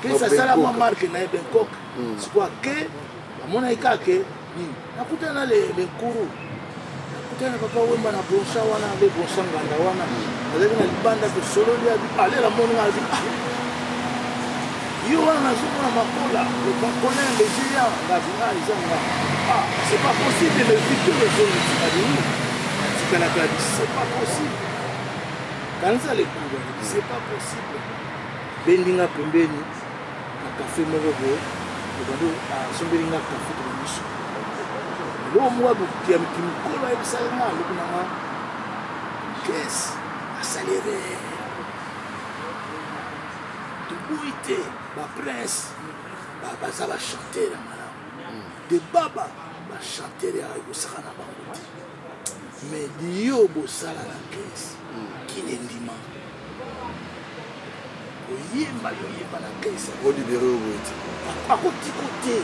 Kesi asala mwa marke na ye Bangkok. Hmm. Sikoyo ake bamonaki kaka ke nini nakutana na le nkuru nakutana na papa Wemba na Broncha wana le Broncha nganda wana azalaki na libanda tosololi abi alela moni nga abi ah yo wana nazomona makola le makolin le géant ngabi ah eza nga ah c'est pas possible mais victor ezongi abi oui atikalaka abi c'est pas possible kanisa le nkuru abi c'est pas possible Bendi nga pembeni na cafe moko boye tobandi asombeli nga cafe tobandi solo eloko moko ya kimikolo ayebisaki nga alobi na nga kese asali erreur toboyi te baprince baza bachanteur ya malamu de baba bachanteur ya ekosaka na bango te mais diyo bosala na kese kini endima Oyemba yo yemba na kesa. O libere yo boye te. Akotiko te.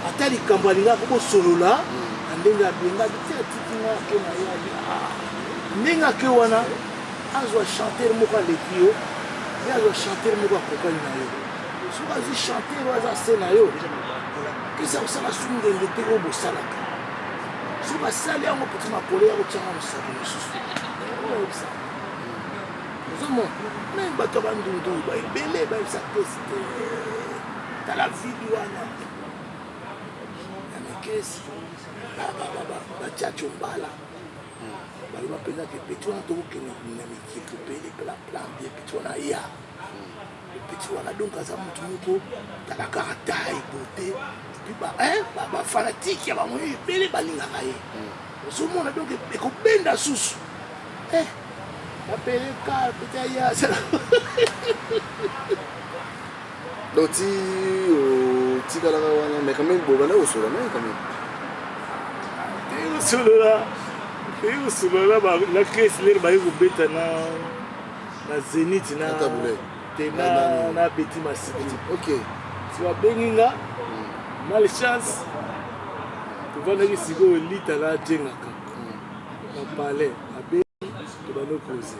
Ata likambo alingaka bosolola hmm. na ndenge abengaki te atiki nga ake na ye abi ah. ndenge ake wana azwa chanteur moko aleki yo ye azwa chanteur moko akokani na yo soki azwi chanteur oyo aza se na yo kesa kosala su ngenge te oyo bosalaka soki basali yango peti makolo ya kotyanga mosapi mosusu oyebisa Ozomona meme bato ya bandundu ba ebele bayebisa kesi te tala vidi wana ya mekesi bachacho mbala baloba mpenza ke peti wana tokokende na mikili topele plan plan bien peti wana ya peti wana donc aza motu moko tala kaka taille beauté puis bafanatike ya bango ebele balingaka ye ozomona donc ekobenda susu Eh, bapeleka pete ya donc ti otikalaka wana mais quand même bobanda kosola naye quand même te kosolola te kosolola na kesi lere baye kobeta na na zenith na te na na beti masiki ok si babengi nga malchance tovandaki sikoyo lita na jengaka na palais abengi tobandi cause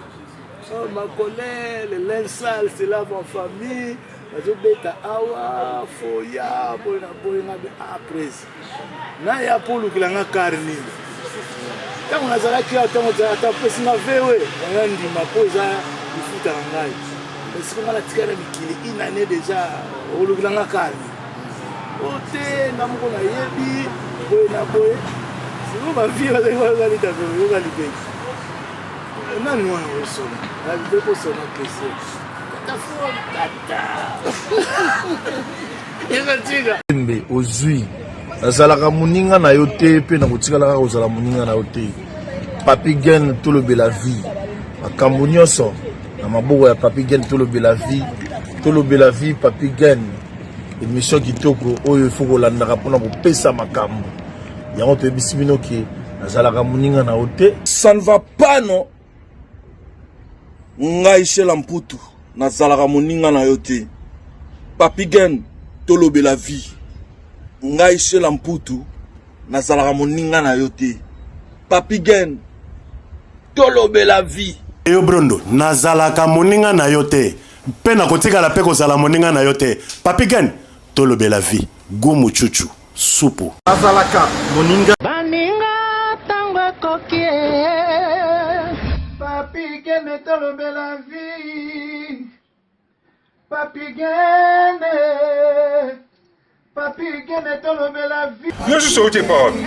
oh, makole le linge sale se lave en famille bazobeta awa foya boye na boye nga be ah prese naya mpo olukela nga kar nini ntango nazalaki awa ntango ata opesi nga vewe nanga ndima mpo eza lifuta na ngai esiko nga natikali na mikili une année déjà olukela nga kar nini o te nga moko nayebi boye na boye sikoyo bavie bazali bazalita yoka libeki nani wana osona nabite kosona kese tata fo tata mbe ozwi nazalaka moninga na yo te mpe nakotikala kaka kozala moninga na yo te papi gen tolobela vie makambo nyonso na maboko ya papi gen tolobela vie tolobela vie papi gen Emission kitoko oyo il faut kolandaka mpona kopesa makambo yango toyebisi bino ke nazalaka moninga na yo te. Ça ne va pas non ngai Shela Mputu nazalaka moninga na yo te Papi Gen tolobela vie ngai Shela Mputu nazalaka moninga na yo te Papi Gen tolobela vie Yo Brondo, nazalaka moninga na yo te mpe nakotikala mpe kozala moninga na yo te. Papi Gen, tolobela vie. Gout muchuchu, supu. Azalaka moninga. Baninga tango ekoki eh. Papi Gene tolobela vie. Papi Gene. Papi Gene tolobela vie. Yo susu outi epa wapi?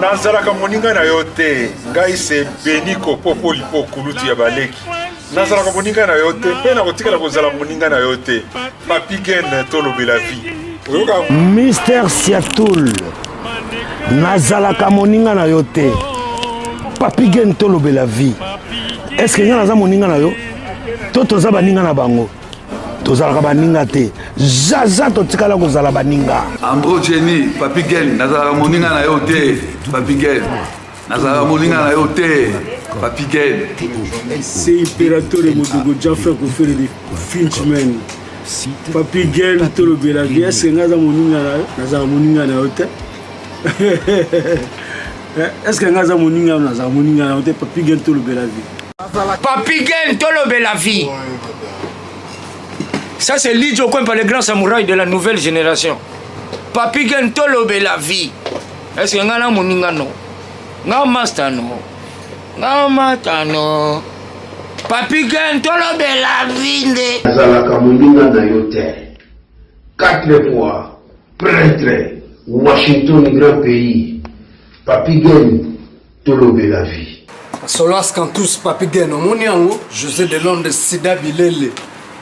Nazalaka moninga na yo te. Ngai se Beniko Popo Lipo kulutu ya baleki. Nazalaka moninga na yo te mpe nakotikala kozala moninga na yo te. Papi Gene tolobela vie. Oyoka Mister Siatul, nazalaka moninga na yo te. Papi Gene tolobela vie. Est-ce que nga naza moninga na yo? To toza baninga na bango? Tozalaka baninga te. Zaza totikala kozala baninga. Andro Jenny, Papi Gen, nazalaka moninga na yo te. Papi Gen, nazalaka moninga na yo te. Papi Gen. C'est Imperatore Modogo Gianfranco Ferre Finchman. Papi Gen tolobela vie est-ce que nga aza moninga na yo? Nazalaka moninga na yo te. Est-ce que nga aza moninga na yo? Nazalaka moninga na yo te. Papi Gen tolobela vie. Papi Gen tolobela vie. Ça c'est Lidjo Kwempa, le grand samouraï de la nouvelle génération. Papi Gen tolobela vie. Est-ce que nga na moninga no? Nga master no? Nga mata no? Papi Gen tolobela vie nde. Nazalaka moninga na yo te. Quatre fois pretre Washington grand pays Papy Gen tolobela vie. Solas Cantus Papy Gen omoni yango Jose de Londres Sida Bilele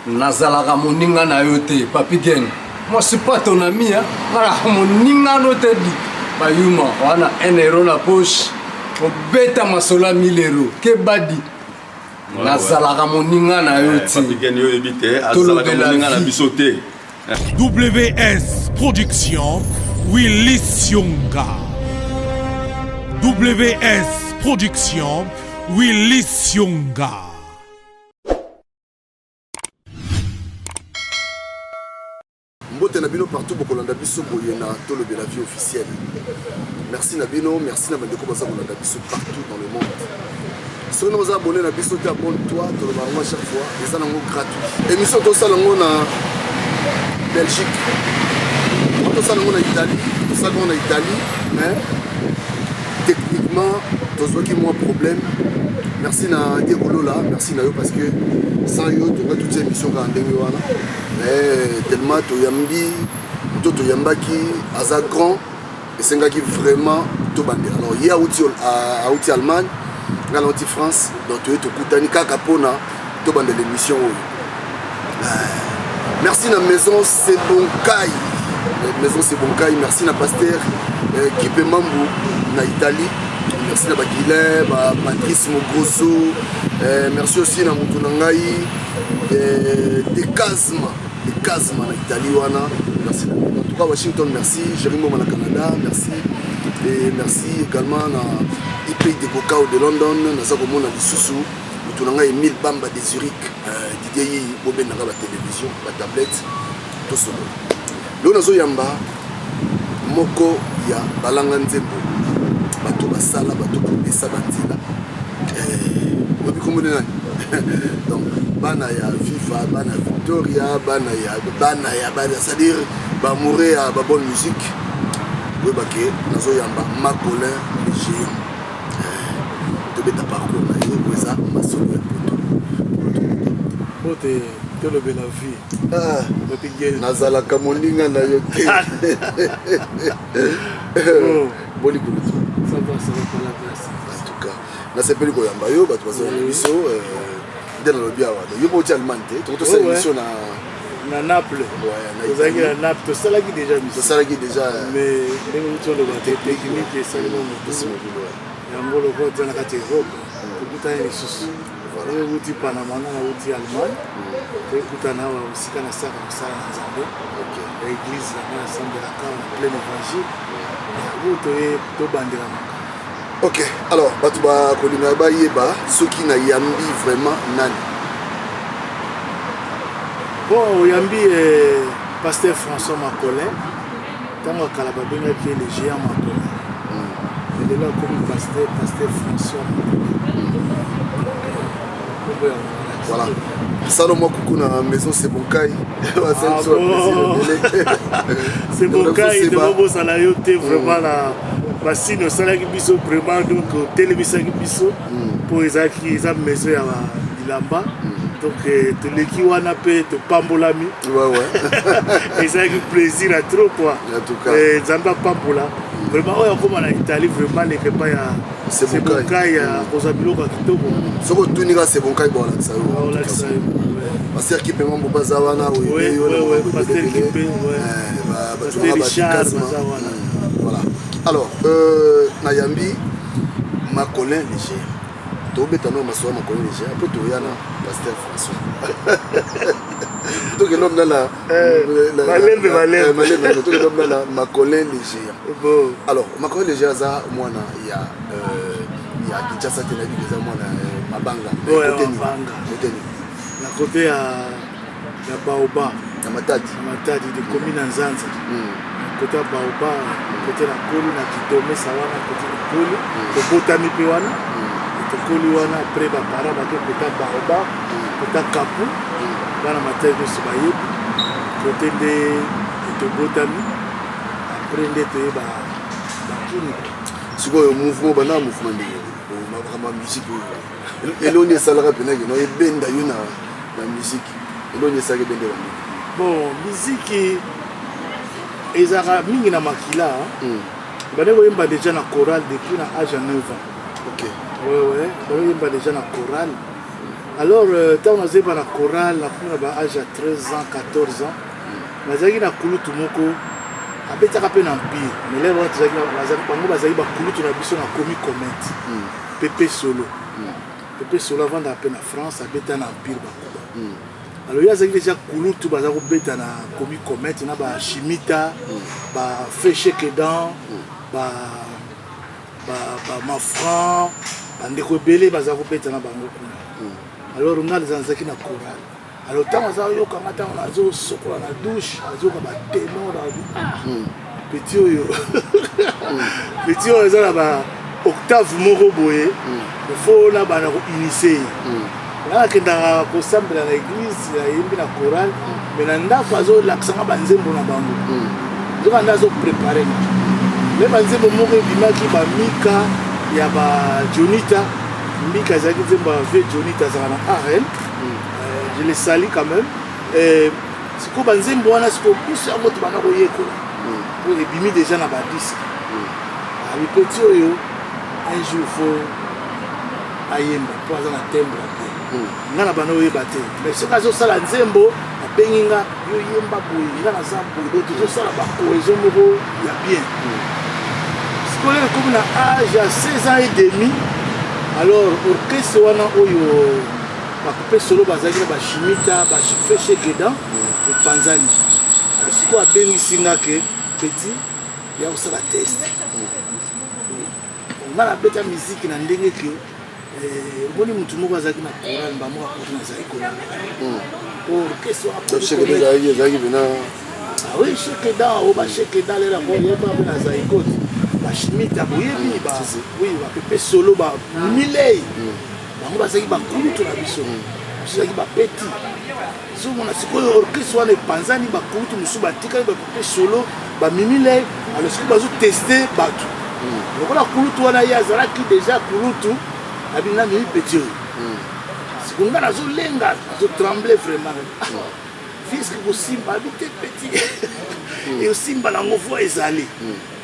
nazalaka moninga na yo te Papy Gen moi suis pas ton ami hein nalaka moninga no te di bayuma wana 1 euro na poche obeta masolo ya 1000 euro kebadi nazalaka moninga na yo eh, te tolobela na biso te WS Production Willy Sionga WS Production Willy Sionga Mbote na bino partout bokolanda biso boye na Tolobela Vie officielle. Merci na bino, merci na bandeko baza kolanda biso partout dans le monde. Soki na oza abonné na biso te abonne toi, toloba yango à chaque fois, eza nango gratuit. Émission tosala yango na Belgique. Tosala yango na Italie, tosala yango na Italie, mais techniquement tozwaki mwa problème. Merci na Diego Lola, merci na yo parce que sans yo tonga toute émission kaka ndenge wana. Mais tellement toyambi to toyambaki aza grand esengaki vraiment tobandela alors ye auti, auti allemagne ngai nauti france donc toye tokutani kaka mpona tobandela émission oyo euh, merci na maison sebonkai maison sebonkai merci na pasteur euh, kipe mambu na italie merci na baguilin ba patrice mogroso euh, merci aussi na motu na ngai Eh, Dekazma Dekazma na Italie wana merci en tout cas Washington merci Jerry Mboma na Canada merci et merci également na IP de Bocao de London naza komona lisusu moto na ngai Emile Bamba de Zurich euh, Didier Yiyi bobendaka ba télévision ba tablette tosolola lelo nazoyamba moko ya balanga nzembo bato basala bato bapesa banzela eh, oyebi kombo nde nani donc bana ya viva bana ya victoria bana ya bana ya bana c'est-à-dire bamoure ya babonne musique oyebake nazoyamba macolin le géant eh, tobeta parcours na ye oyo eza masolo ya poto mbote tolobela vie ah, nazalaka moninga na yo te oh. boni kulutu en tout cas nasepeli koyamba yo bato bazala na biso euh, nde nalobi awa yo mpo oti allemagne te toko tosala émission na na Naples tozalaki na Naples tosalaki déjà tosalaki déjà mais ndenge outi oloba te technique esalema mobulu yango lokola toza na kati ya Europe tokutani lisusu oyo outi Panama nga nauti Allemagne tokutana awa esika nasalaka mosala na Nzambe ya église na nga nasambelaka na plein évangile yango toye tobandela makambo Ok, alors bato bakolinga bayeba soki nayambi vraiment nani? Bon, oyambi eh, pasteur François Macolin, ntango ya kala babengaki ye le géant Macolin. Mm. Lelo akomi pasteur, pasteur François Macolin. Kombo yango. Voilà. Salo mwa kuku na maison Sebonkai. Ah bon. Sebonkai, tokobosana yo te vraiment na basini osalaki biso vraiment donc otelemisaki biso mpo mm. ezalaki eza maison ya bilamba mm. donc eh, toleki wana mpe topambolami ezalaki plaisir ya trop quoi eh, nzambe apambola mm. vraiment oyo akoma na italie vraiment leke epai ya sebonkai akozwa biloko ya kitoko soki otuni kaka sebonkai baolakisa yo pasteur kipe mambo baza wana oyo pasteur kipe pasteur richard baza wana Voilà. Alors, euh, nayambi Macolin Léger. tobeta no masolo ya Macolin Léger mpo toya na pasteur François. tokende omna na eh, malembe malembe eh, malembe tokende omna na Macolin Léger. Bon. Alors, Macolin Léger aza mwana ya euh, ya Kinshasa te nayebi eza mwana mabanga. Côté nini? Côté nini? Na côté ya ya baoba na matadi na matadi de commune ya nzanza mm. kote ya baoba kote na koli na kidomesa wana kote na koli mm. tobotami mpe wana mm. tokoli wana apres baparent bake kota baoba kota kapu bana matadi nyonso bayebi. Kote nde tobotami, après nde toye bakini. Sikoyo mouvement banda mouvement ndenge makambo ya musique oyo eloni esalaka mpena keno ebenda yo na musique, eloni esalaka ebenda yo? Bon, musique ezalaka mingi na makila. Bande koyemba déjà na chorale depuis na âge ya 9 ans. Ouais, bande koyemba déjà na chorale. Alors ntango nazoyemba na chorale, nakomi na ba âge ya 13 ans, 14 ans, nazalaki na kulutu moko abetaka mpe na Empire, mais lelo wana bango bazalaki bakulutu na biso na komi comete. Pepe Solo, Pepe Solo avandaka mpe na France, abeta na Empire Bakuba. Alors ye azalaki déjà kulutu, baza kobeta na komi comete na bashimita, bafeshekedan, bamafran, bandeko ebele baza kobeta na bango kuna. Alors nga nazalaki na chorale. Alors ntango aza oyokanga, ntango nazosokola na douche, azoyoka baténor, abi: "Ah, petit oyo, petit oyo eza na ba octave moko boye, faut na bana koinitier ye." Nga nakendaka kosambela na église, nayembi na chorale, mais na ndako azolakisanga banzembo na bango. Nzoka nde azoprépare nga. Me banzembo moko ebimaki, bamika ya bajonita. Mbika ezalaki nzembo ya vieux Jonita, azalaka na arl, je le salue quand même. Sikoyo banzembo wana, sikoyo biso yango tobanda koyekola po ebimi déjà na badisque. Abi: "Petit oyo, un jour faut ayemba mpo aza na timbre ya bien." Nga na banda oyeba te, mais soki azosala nzembo, abengi nga: "Yo yemba boye, nga naza boye." Donc tozosala bacohésion moko ya bien. Sikoyo ekomi na âge ya 16 ans et demi. Alors orchestre wana oyo bakupe solo bazalaki na bashimita, bafeshekedan, epanzani. Sikoyo abengisi nga ke: "Petit, ya kosala test." Nga nabeta miziki na ndenge ke omoni motu moko azalaki na chorale, bamoko akoti, nazalaki kolanda orchestre. Ezalaki pena. Oui, shekedan oyo, bashekedan lela koyeba mpe nazali koti, bashimita boyebi, oui, bapepe solo, bamilei, bango bazalaki bakulutu na biso, biso ezalaki bapeti. Ozomona sikoyo orchestre wana epanzani, bakulutu mosusu batikali, bapepe solo, bamimilei. Alors sikoyo bazoteste bato. Lokola kulutu wana ye azalaki déjà kulutu, abi: "Nga mimi petit oyo." Sikoyo nga nazolenga, nazotremble vraiment. Fiske kosimba, abi: "Te petit, eosimba nango, voix ezali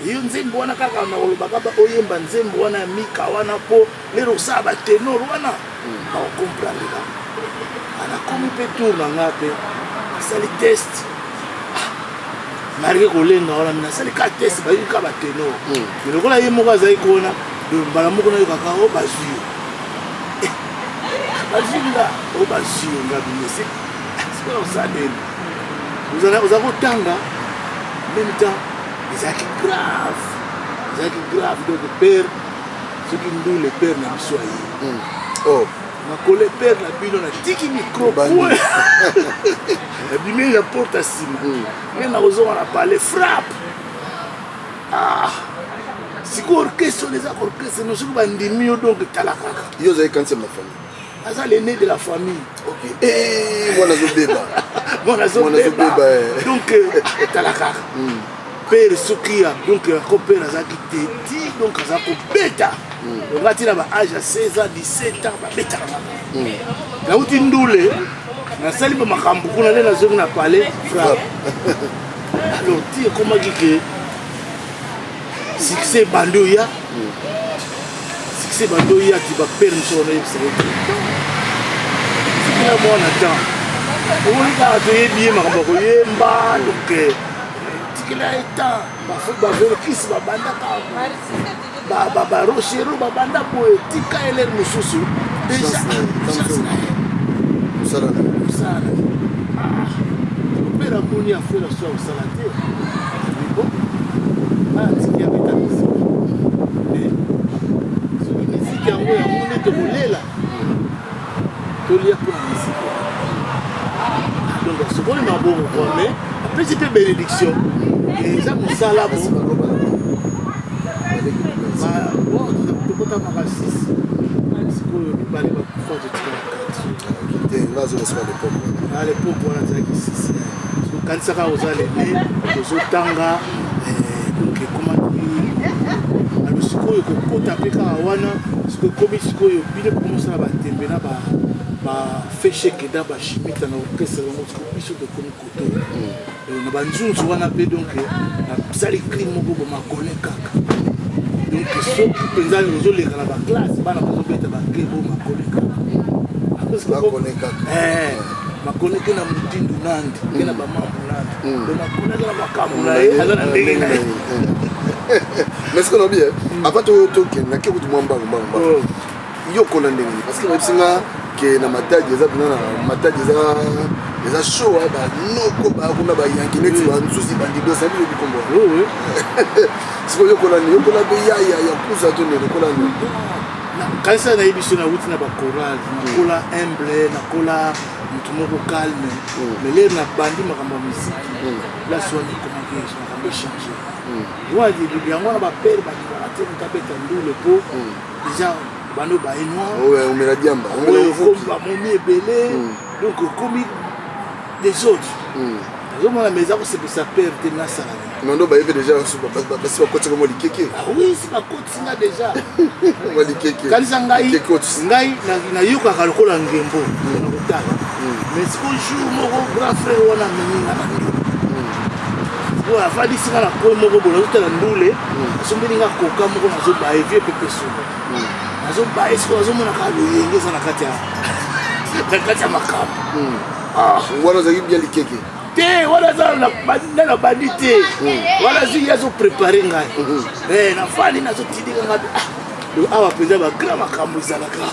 yo. Nzembo wana kaka na kolobaka, oyemba nzembo wana ya mika wana, mpo lero osala baténor wana bakocomprendre kaka." Nakomi mpe tour na nga mpe nasali test. Malgré kolenga wana, me nasali ka test, bayoki ka baténor. Mais lokola ye moko azali kona, mbala moko nayokaka o bazwi yo, bazwi nga, o bazwi yo. Nga bimesi sikoyo osala nini? Oza kotanga même temps. Ezalaki grave, ezalaki grave. Donc père, soki ndule père na biso aye makolo, père na bino, natiki micro, nabimi na porte ya nsima, nde nakozonga na palais, frappe. Ah, sikoyo orchestre wana eza orchestre no, soki bandimi yo, donc tala kaka. Yo ozali quantième na famille? Aza l'aîné de la famille. Ok, mwana azobeba. Mwana azobeba. Donc tala kaka père soki ya, donc ako père azalaki teti, donc aza kobeta. Donc atina ba âge ya 16 ans, 17 ans, babetaka kaka. Nauti ndule, nasali ba makambo kuna, nde nazongi na palais, frappe. Alors ti ekomaki ke succès ebandi oya, succès ebandi oya, ti bapere mosusu wana oyebisa ye te: "Sikila mwana temps, omoni kaka toyebi ye makambo ya koyemba, donc tikela ye temps." Baverkis babandaka, barochero babanda boye, tika elere mosusu déjà chance na ye. Mosala na Mosala na ye. Pere amoni affaire so ya kosala te. Bon, atiki abeta miziki, mais soki miziki yango, yango nde tokolela, tolia mpona miziki. Donc asokoli maboko kwa, mais apesi mpe bénédiction. Eza mosala bo tokotamaka 6, sikoyo mibale bakufa, totikala 4. Te, nga azonga sika l'époque. À l'époque wana azalaki 6, siko Kanisaka oza lene, ozotanga, donc ekomaki alo sikoyo kokota mpe kaka wana sikoyo ekomi sikoyo bino bokomosala batembe na bafeshekeda bashimita na orchestre yango sikoyo biso tokomi koto na banzunzu wana mpe donc nasali cri moko bomakone kaka donc soki mpenza ozoleka na baklasse bana bazobeta bakle bo makone kaka makone ke na motindo nandi ke na bamambo nandi donc makone aza na makambo na ye aza na ndenge na ye. Mais ce que lobi avant tokende nake kutu mwa mbangu mbangu mbangu, yo okola ndenge nini? Parce que bayebisi nga ke na Matadi eza mpena na Matadi eza show, banoko bakuna bayanki neti banzuzi bandidosa biso bikombo. Sikoyo yokola nini? Yokola mpe yaya ya kuza to nini? Okola nini? Kanisa nayebi so nauti na bachoral, nakola humble, nakola motu moko calme, mais lere nabandi makambo ya miziki, place wana ekomaki makambo echange wana. Yango wana bapere balingaka te moto abeta ndule po déjà bano baye noir. Omela diamba. Bamomi ebele, donc okomi des autres nazomona, mais eza kosepesa pere te nasala. Nondo bayebi déjà basi bakotisaka mwa likeke. Oui, si bakotisinga déjà. Mwa likeke. Kanisa ngai nayokaka lokola ngembo na kotala, mais siko jour moko grand frère wana amemi nga na ndule, oyo avandisi nga na coin moko boye, nazotala ndule, asombeli nga koka moko, nazobaye vie pepe solo, nazobaye. Siko nazomona kaka loyenge eza na kati ya makambo. Wana ozalaki bien likeke? Te, wana aza na bandi te, wana azwi ye azoprépare ngai, nafandi nazotindika ngai awa mpenza bagrand makambo ezalaka,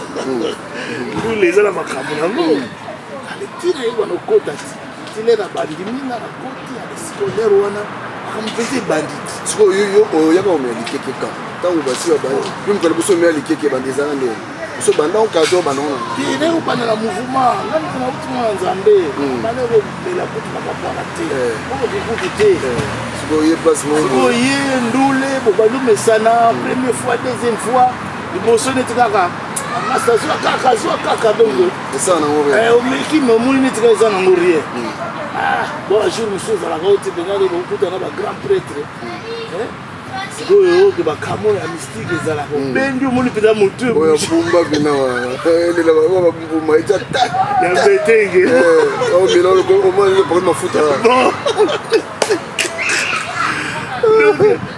ndule eza na makambo nango. Ale ntina ye wana okota ti tile na bandimi nga na koti ya scolaire wana, makambo mpenza ebandi ti. Sikoyo yo oyaka omela likeke ka ntango basi babandi mpe mokolo biso omela likeke bandi ezala ndenge so banda okato banda wana? Te, naye kobanda na mouvement nga moto nauti mwana Nzambe, banda komela kutu makambo wana te, okoki kutu te. Sikoyo ye place moko? Sikoyo ye ndule bobandi omesana, première fois, deuxième fois, liboso neti kaka masa zwa kaka, zwa kaka, donc esala nango rien. Omeki me omoni neti kaka eza nango rien. Bon, jour mosusu ezalaka oti mpenza bokuta na bagrand prêtre, sikoyo oke bakambo ya mystique ezalaka, obendi omoni mpenza motu. Oyo bumba mpena elela mbuma etya. Ya betenge. Omela omona mafuta. Bon,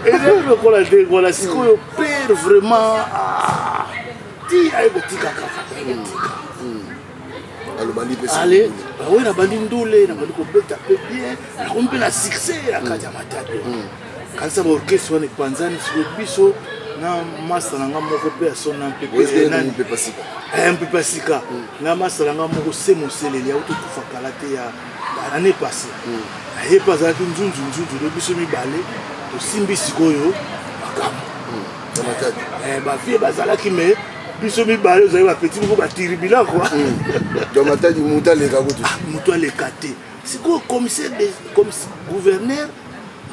ezali lokola ndenge wana. Sikoyo père vraiment ti aye kotika kaka, aye kotika. Alobandi mpe? Ale bawe nabandi ndule, nabandi kobeta mpe bien, nakomi mpe na succès na kati ya Matadi. Kanisa baorchestre wana epanzani. Sikoyo biso na masa na nga moko mpe asona mpepe sika na masa na nga moko se moseleli auti okufa kala te ya année passée, aye mpe azalaki nzunzu nzunzu do biso mibale tosimbi sikoyo makambo. Bavie bazalaki, mais biso mibale ozali bapeti moko batiribila kua. Donc Matadi moto aleka kutu? Moto aleka te. Sikoyo commissaire, gouverneur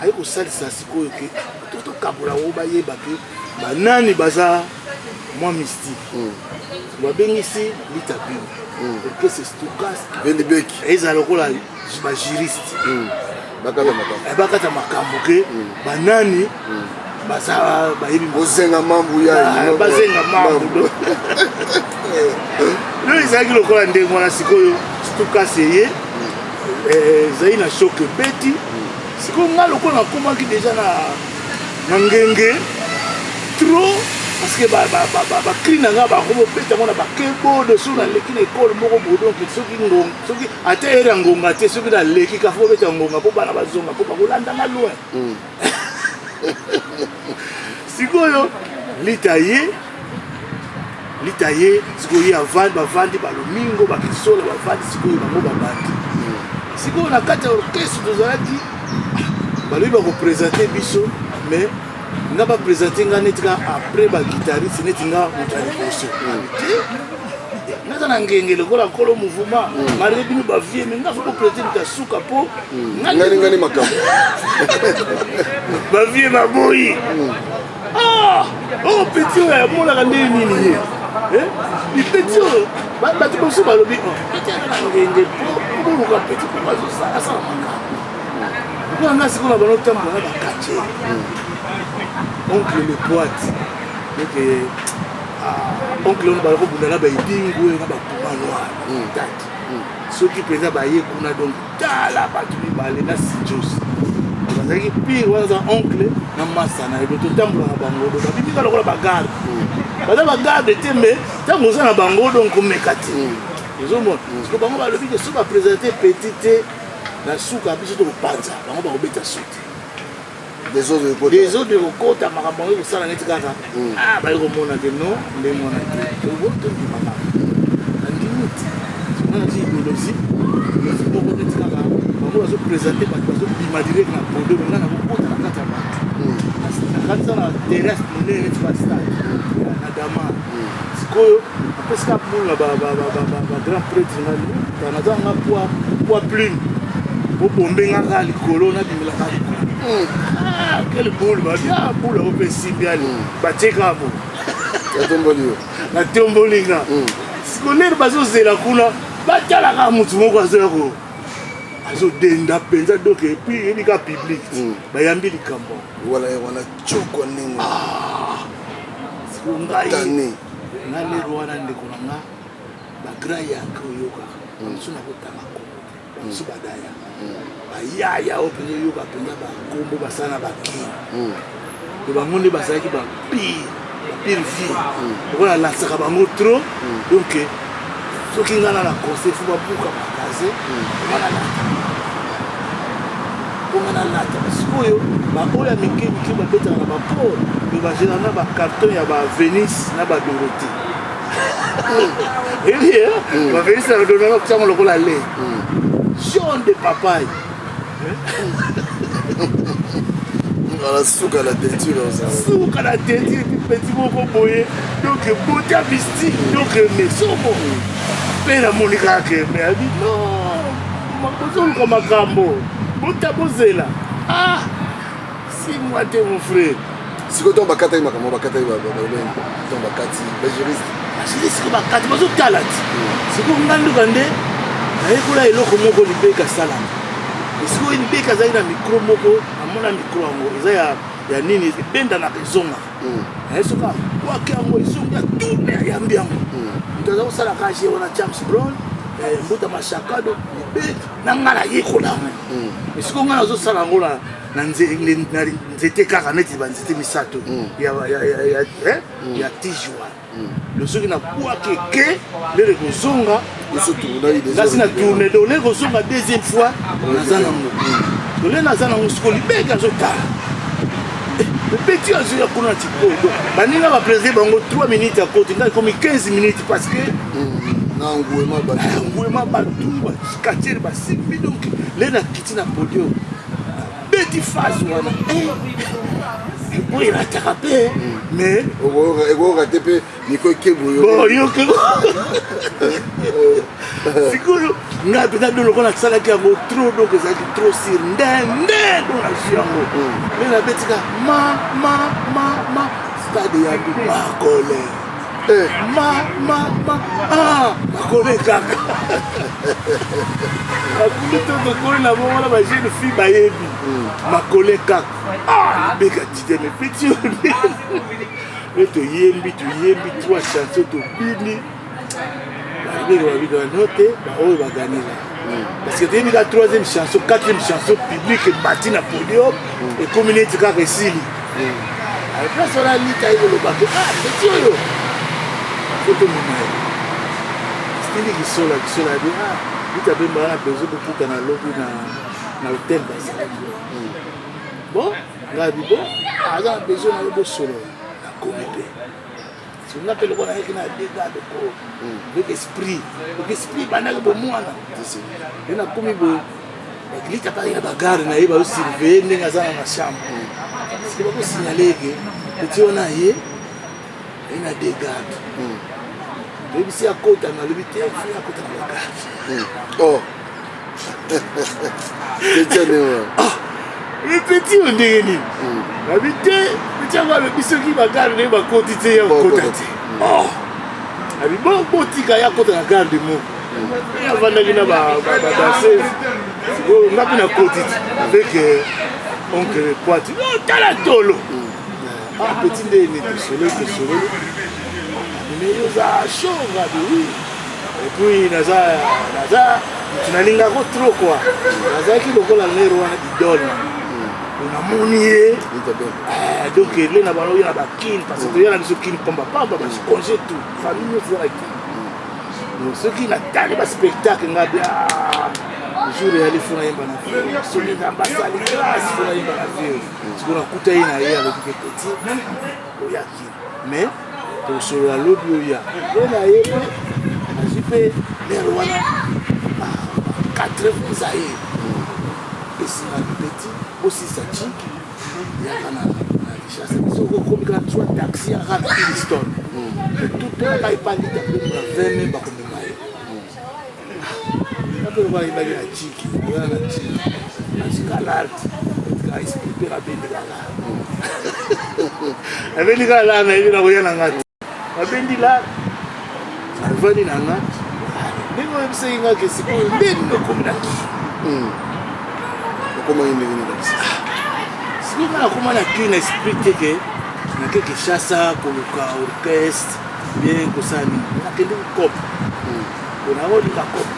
aye kosalisa sikoyo ke tokabola oyo bayeba ke banani baza mwa mystique. Babengisi Lita Bino, orchestre Stukas. Belibeki. Ezala lokola bajuriste. Bakata makambo. Bakata makambo ke banani baza bayebi. Bozenga mambu ya. Bazenga mambu oyo ezalaki lokola ndenge wana. Sikoyo Stukas eye ezali na choc ebeti. Sikoyo nga lokola nakomaki déjà na ngenge trop, parce que bacri na nga bakomobeta yango na bakebodo. Soki naleki na ekole moko boye, donc soki soki ata ere ya ngonga te, soki naleki kafa kobeta ngonga mpo bana bazonga mpo bakolanda nga loin. Sikoyo Lita ye, Lita ye, sikoyo ye avandi, bavandi balomingo bakisola bavandi. Sikoyo bango babandi sikoyo na kati ya orchestre tozalaki, balobi bakoprésente biso, mais nga baprésente nga neti ka après baguitariste, neti nga moto ya liboso te. Naza na ngenge lokola nkolo mouvement, malgré bino bavie, mais nga faut boprésente moto ya suka mpo ngani ngani makambo. Bavie baboyi. Oh, petit oyo amonaka ndenge nini ye lipeti oyo, bato mosusu balobi petit aza na ngenge po boluka petit po asala makambo. Lokola nga sikoyo na bano tambola na baquartier oncle le poite donc ah, oncle wana bala kobunda na baedingwe na bapuma noir tati soki mpenza baye kuna donc tala bato mibale na sijos bazalaki pire wana aza oncle na masa na ye do totambola na bango do babimika lokola bagarde baza bagarde te mais ntango oza na bango donc komeka te ozomona siko bango balobi ke soki bapresente petit te na suka biso tokopanza bango bakobeta suti desordre ekokota makambo yango ekosala neti kaka hmm. ah, baye komona ke no ndenge wana te tondima kaka nandimi te wana ti idéologie idéologie moko neti kaka bango bazopresente bato bazobima direct na podium nga nakokota na kati ya bato hmm. na kati na terrasse monene neti ba stade na dama hmm. sikoyo apesi ka boule na bagrand prêtre nga naza nga poids plume bobombe nga kaka likolo nabimelaka likolo hmm. ah, quelle boule babi ah boule yango mpe esimbi ale hmm. batie kaka bo natomboli yo natomboli nga hmm. sikoyo bazozela kuna batalaka motu moko azoya ko azodenda mpenza donc epuis eyebi ka public bayambi likambo wana wana coko ndenge ah, sikoyo ngai nga lelo wana ndeko na nga bagrand yanke oyokaka bamosusu nakotanga kombo te bamosusu badaya bayaya oyo mpenza oyoka mpenza bakombo basala na bakini to bango nde bazalaki bapire bapire vie lokola alansaka bango trop donc soki nga na na conseil fo babuka magasin nga nalata mpo nga nalata sikoyo baoyo ya mike mike babetaka na baport me bagera na bacarton ya bavenice na badorote ebi bavenice na badorote bakotiango lokola le jaune de papaye Ala suka na teinture ozala. Suka na teinture puis petit moko boye donc beauté ya mystique donc mais somo mpe namoni kaka ke mais abi non bozoluka makambo bota bozela ah si moi te mon frère sikoyo ntango bakataki makambo bakataki balobeni ntango bakati bajuriste bajuriste sikoyo bakati bazotala ti sikoyo nga nduka nde nayekola eloko moko libeka asalaka sikoyo libeka azalaki na micro moko namona micro yango eza ya ya nini ebendanaka ezongaka hmm. naye soki abwaki yango ezongi atourne ayambi yango hmm. moto aza kosala kage wana james brown eh, mbuta mashakado libeki na ngai nayekola yango hmm. esiko ngai nazosala yango na nzete kaka neti banzete misato ya eh, tige wana Donc soki nabwaki eke lere kozonga nasi na tourne donc lere kozonga deuxième fois naza nango donc lere naza nango siko libeke azotala petit azoya kuna na tikoyo donc baninga bapreside bango 3 minutes akoti ngai ekomi 15 minutes parce que na nguema bato bakatiere basimbi donc lere nakiti na podium beti phase wana eh, oyo elataka mpe mais ekoyoka te mpe miko ekeboyoke sikoyo ngai mpenza do lokola nasalaki yango trop donc ezalaki trop sur nde nde do nazwi yango mpe nabetika ma ma ma ma stade ya makole Eh. Ma ma ma ah makole kaka bakuli to tokoli na bongo na bajeune fille bayebi hmm. makole kaka ah libeka titeme peti e toyembi toyembi trois chanson tobini balibeka babika no te baoyo baganila hmm. parce que toyembi ka troisième chanson quatrième chanson publique ebati na podium hmm. ekomi neti kaka esili place wana lita ye koloba ke ah petit oyo fo tomema ye stili kisola kisola yabi ah lita bemba wana besoin bokutana lobi na na hotel bazalaki bon ngai abi bon aza na besoin na yo bosolola nakomi mpe nga mpe lokola nayaki na dega loko avec esprit donc esprit ebandaki bomwana ye nakomi boye baglita kaka ya bagare na ye bazosurveille ndenge aza na na chambre sike bakosignale eke petit wana ye aye na de garde toyebisi akota na alobi te fi akota na bagarde oh. petit oyo ndenge nini babi te petit yango alobi soki bagarde ndenge bakoti te ya kokota te oh. abi botika ye akota na garde moko ye avandaki na badanseuse. Sikoyo nga mpe nakoti ti avec oncle Kwati. Oh, tala tolo. Ah, petit nde ne tosololi tosololi. Mais yo oza chaud nga bi oui. Et puis naza naza mutu nalingako trop quoi. Nazalaki lokola lero wana idole. Namoni ye. Donc ele na bango ya ba kin parce que toya na biso kin pamba pamba ba congé tout. Famille nyonso eza na kin. Donc soki natali ba spectacle nga bi ah, jour eyali fo nayemba na vie soki nzambe asali grâce fo nayemba na vie. Sikoyo nakuta ye na ye alobi ke petit oyaki mais tosolola lobi oya ye na ye mpe azwi mpe lere wana 80 zaire esinga petit bosisa chiki yaka na Kinshasa biso okomi kaka trois taxi yaka na Kingston tutaka epandi taxi na 20 mille bakomema ye ape lokola ayebaki na chiki aza na chiki azika lart ka esprit mpe abendi kaka abendi kaka lar nayebi nakoya na nga te abendi lar avandi na nga ndenge oyebisaki nga ke sikoyo nde nini okomi na ki okomaki ndenge nini sikoyo nga nakoma na ki na esprit te ke nake Kinshasa koluka orchestre bien kosala nini nakende kope nakolinga kope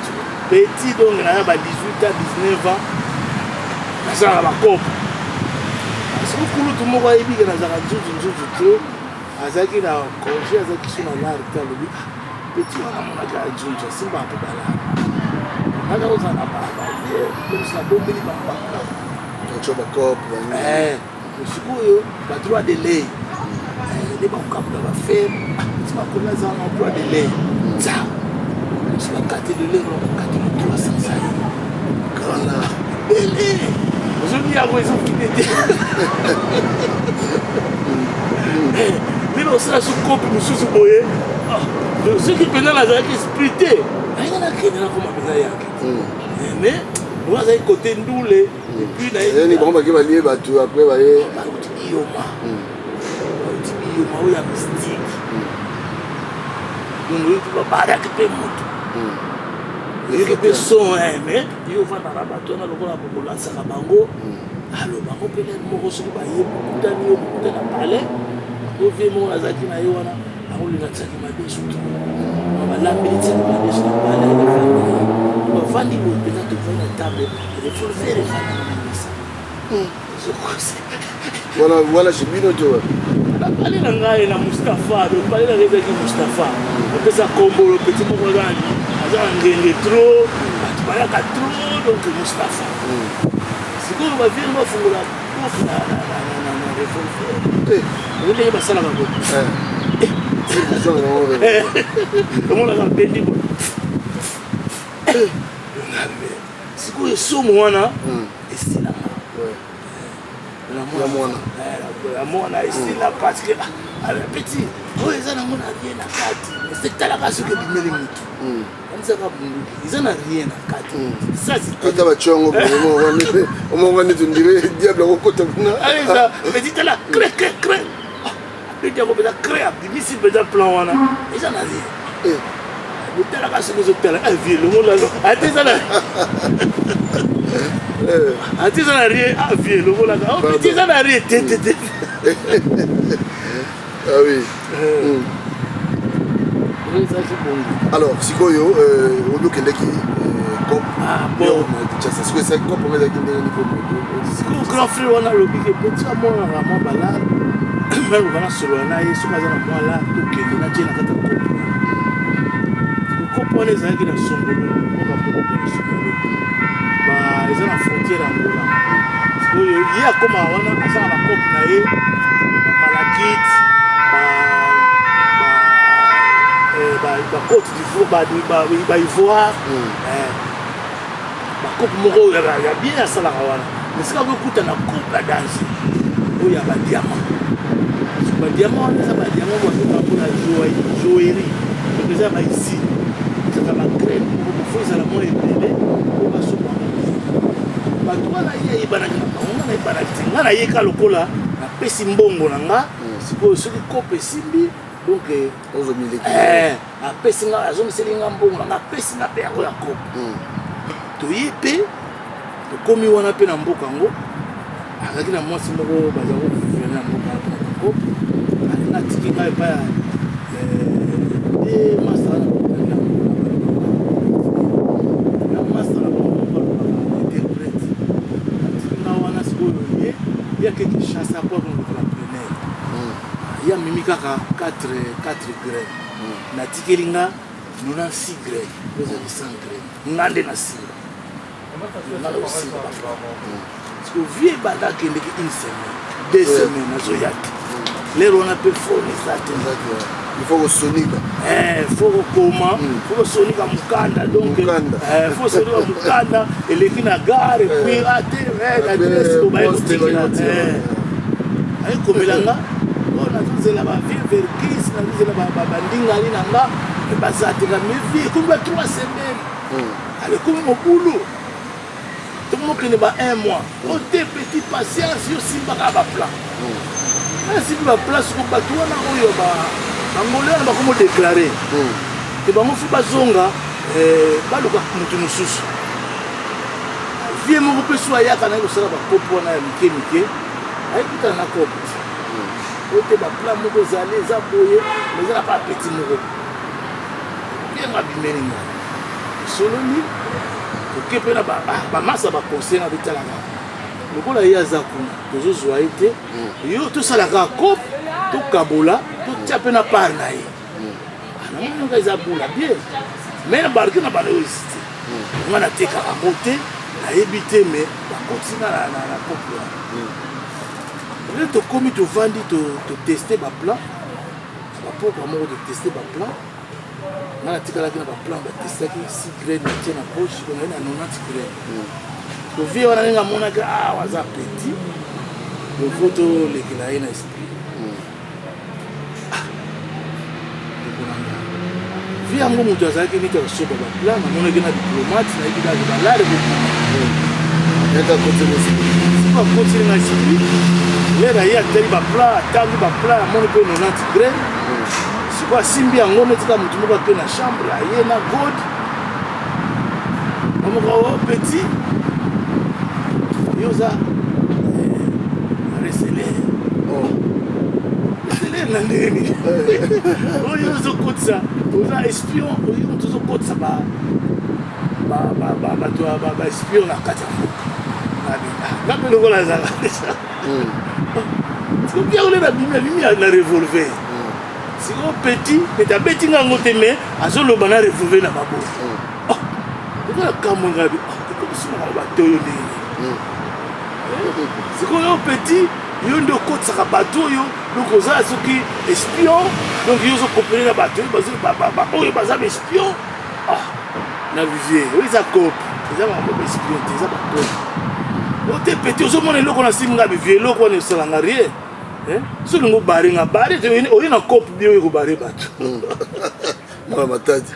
petit donc naya ba 18 ans 19 ans nasalaka bakope soki kulutu moko ayebi ke nazalaka nzuzu nzuzu trop azalaki na congé azalaki so na lare te alobi petit wana amonaki nzunzu asimbaka mpe balare naza kozala na baye nabombeli bambaka bakope sikoyo badroit de lei nde bakokabola bafere ti bakomi aza na droit de lei tsa so bakati de lei bakati na 300 zali grand art ebele ozoki yango ezokinde te nde bakosala so kope mosusu boye soki mpenza nazalaki esprit te nayenga nakende nakoma mpenza yake mais oyo azalaki kote ndule Ni bango bake balie bato après baye bauti biyoma bauti biyoma oyo ya mystique donc oyoki babaraki mpe moto oyoki mpe son mais yo ofandaka bato wana lokola bokolansaka bango alo bango mpe lere moko soki baye bokutani yo bokuta na palais yo vie moko nazalaki na ye wana akolinga tiaki madesu to balambeli tiaki madesu na palais bafandi boye mpenza tovandi na table revolver efandi na mesa wana wana chez bino to bapale na ngai na mustapha bapale na ngai ezalaki mustapha opesa kombo lo petit moko aza aza na ngenge trop bato bayaka trop donc mustapha sikoyo baviene bafungola porte na revolver ndenge basalaka boye omonaka bendi boye sikoyo somo wana esilaka ya mwana ya mwana esila parce que petit oyo eza nango na rien na kati esetalaka soki ebimeli motu anisaka bunduki eza na rien na kati ata batyo yango omoko neti ondire diable akokota kuna petit tala cre cre cre abeti yango mpenza cre abimisi mpenza plan wana eza na rien botalaka soki ozotala avie longola ata eza na ata eza na rien avie longolaka oh, petit eza na rien te te te ah oui ezalaki bongo alors sikoyo obi okendaki cop Kinshasa sikoyo ezalaki cop yango ezalaki ndenge nini sikoyo grand frère wana alobi ke petit amonaka mwa balare naluka nasolola na ye soki aza na mwa lare tokende natie na kati ya kopo kopo wana ezalaki na songolo mboka moko boye songolo eza na frontière ya Angola sikoyo ye akomaka wana asala bakope na ye bamalakite bacote d'ivoire baivoire bakope moko ya bien asalaka wana esika kokuta na coupe ya danger oyo ya badiama badiama wana eza badiama babengaka mpona joaillerie donc eza baisine ezalaka bacreme moko fo ezala mwa ebele oyo basombaka bato wana ye ayebanaki na bango nga nayebanaki te nga nayeka lokola napesi mbongo na nga sikoyo soki kope esimbi donc apesi nga azongiseli nga mbongo na nga apesi nga mpe yango ya kope toye mpe. Tokomi wana mpe na mboka yango, azalaki na mwasi moko baza kovivre na mboka wana mpe na bango alingi atiki ngai epai ya eh, masala na masala bango moko alobaka interprète atiki ngai wana sikoyo ye ye ake Kinshasa po akoluka ba preneur ye amemi kaka 4 4 grain natikeli nga 96 grain oyo ezali 100 grain nga nde nasimba nga na kosimba ba siko vie ebanda akendeki une semaine deux semaines azoya te lere wana mpe fone eza te il faut kosonika eh, faut kokoma hmm. faut kosonika mokanda donc eh, faut kosonika mokanda eleki na gare epuis eh. ate ah, adresse obaye kotikela ayekomela nga oyo nazozela bavie verkis nazozela bandingali na nga baza te nga mais vie ekomi ba 3 semaines hmm. alekomi mobulu tokomokende ba un mois o te petit patience yo simbaka baplan hmm. asimbi baplan soko bato wana oyo bangole wana bakomo deklare hmm. te bango fo bazonga eh, baluka moto mosusu vie moko mpe so ayaka naye kosala bakopo wana ya mike mike ayekutana na kopo te hmm. oyo te baplan moko ezali eza boye mais eza na pa petit moko Bien abimeli nga. Sololi toke mpe na bamasa baconseil nga bitalaka lokola ye aza kuna tozozwa ye te mm. yo tosalaka cope tokabola totia mpe na part na ye mm. ah, namonaka eza bula bien mais na barke na bana oyo esite mm. nga natekaka yango te nayebi te mais bakoti nga na cope wana nde tokomi tovandi toteste baplan bapokwa moko toteste baplan nga natikalaki na baplan batestaki 6 graine natie na poche naye na 90 graine tovie wana ndenge amonaki awa ah, aza petit donc tolekela ye na esprit ah, ndeko na nga vie yango moto azalaki neti akosoba baplan namonaki na diplomate nayebi kaka balare kokima akoteli nga esprit lere aye atali baplan atangi baplan amoni mpe 90 graine sikoyo asimbi yango neti kaka moto moko ake na chambre aye na god amoko oh, petit yo oza eh, receleur oh. receleur na ndenge nini oyo ozokotisa oza espion oyo moto ozokotisa bato ya baespion na kati ya mboka nga mpe lokola azala soki yango nde nabimi abimi na revolver sikoyo petit ete abeti nga yango te mais azoloba na revolver na maboko oh, lokola kamwe nga bi oh, ekomisimaka bato oyo ndenge eh, sikoyo petit yo nde okotisaka bato oyo donc oza soki espion donc yo ozokopele na bato oyo baza baespion ah, na vivier oyo eza cope eza makambo ya baespion te eza bacope oyo te petit ozomona eloko na simi nga vivier eloko wana esalanga rien eh? soki olingi obare nga bare te oye na cope bi oyo kobare bato hmm. mwana matadi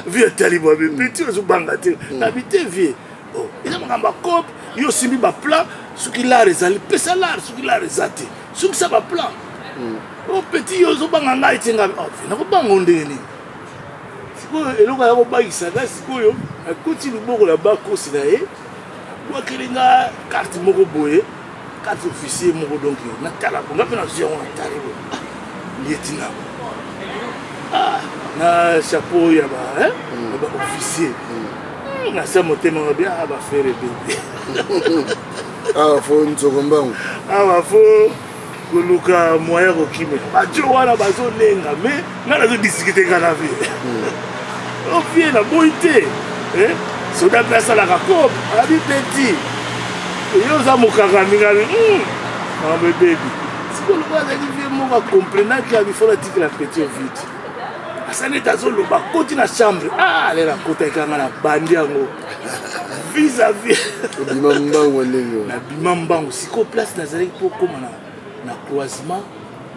vie etali bwabe petit ozobanga te hmm. nabi te vie oh, eza makambo ya cope yo osimbi baplan soki lar ezali pesa lar soki lar eza te sukisa baplan hmm. o oh, petit yo ozobanga ngai te nga oh, nakobanga o ndenge nini sikoyo eloko ya kobangisa nga sikoyo akoti loboko na bakosi na ye abwakeli nga carte moko boye carte officier moko donc natala nga mpe nazwi yango natali boye ah, lietina ah, na chapeau ya ba hein, ya ba officier hmm, na sa motema nga bien ah, bafere bebe awa fo nzoko mbangu awa fo koluka moyen ya kokimela bajo wana bazolenga mais ngai nazodiskute nga na vie hmm. ovie oh, naboyi te eh? soda mpe asalaka cope abi petit yo oza mokangami ngai hmm, makambo ebebi sikoyo lokola azalaki vie moko akomprenaki abi fo natikela petit vide asali ete azoloba akoti na chambre ah lelo akotaki kanga na bandi yango vis-à-vis obima mbangu ndenge nabima mbangu sikoyo place nazalaki mpo okóma na, na croisement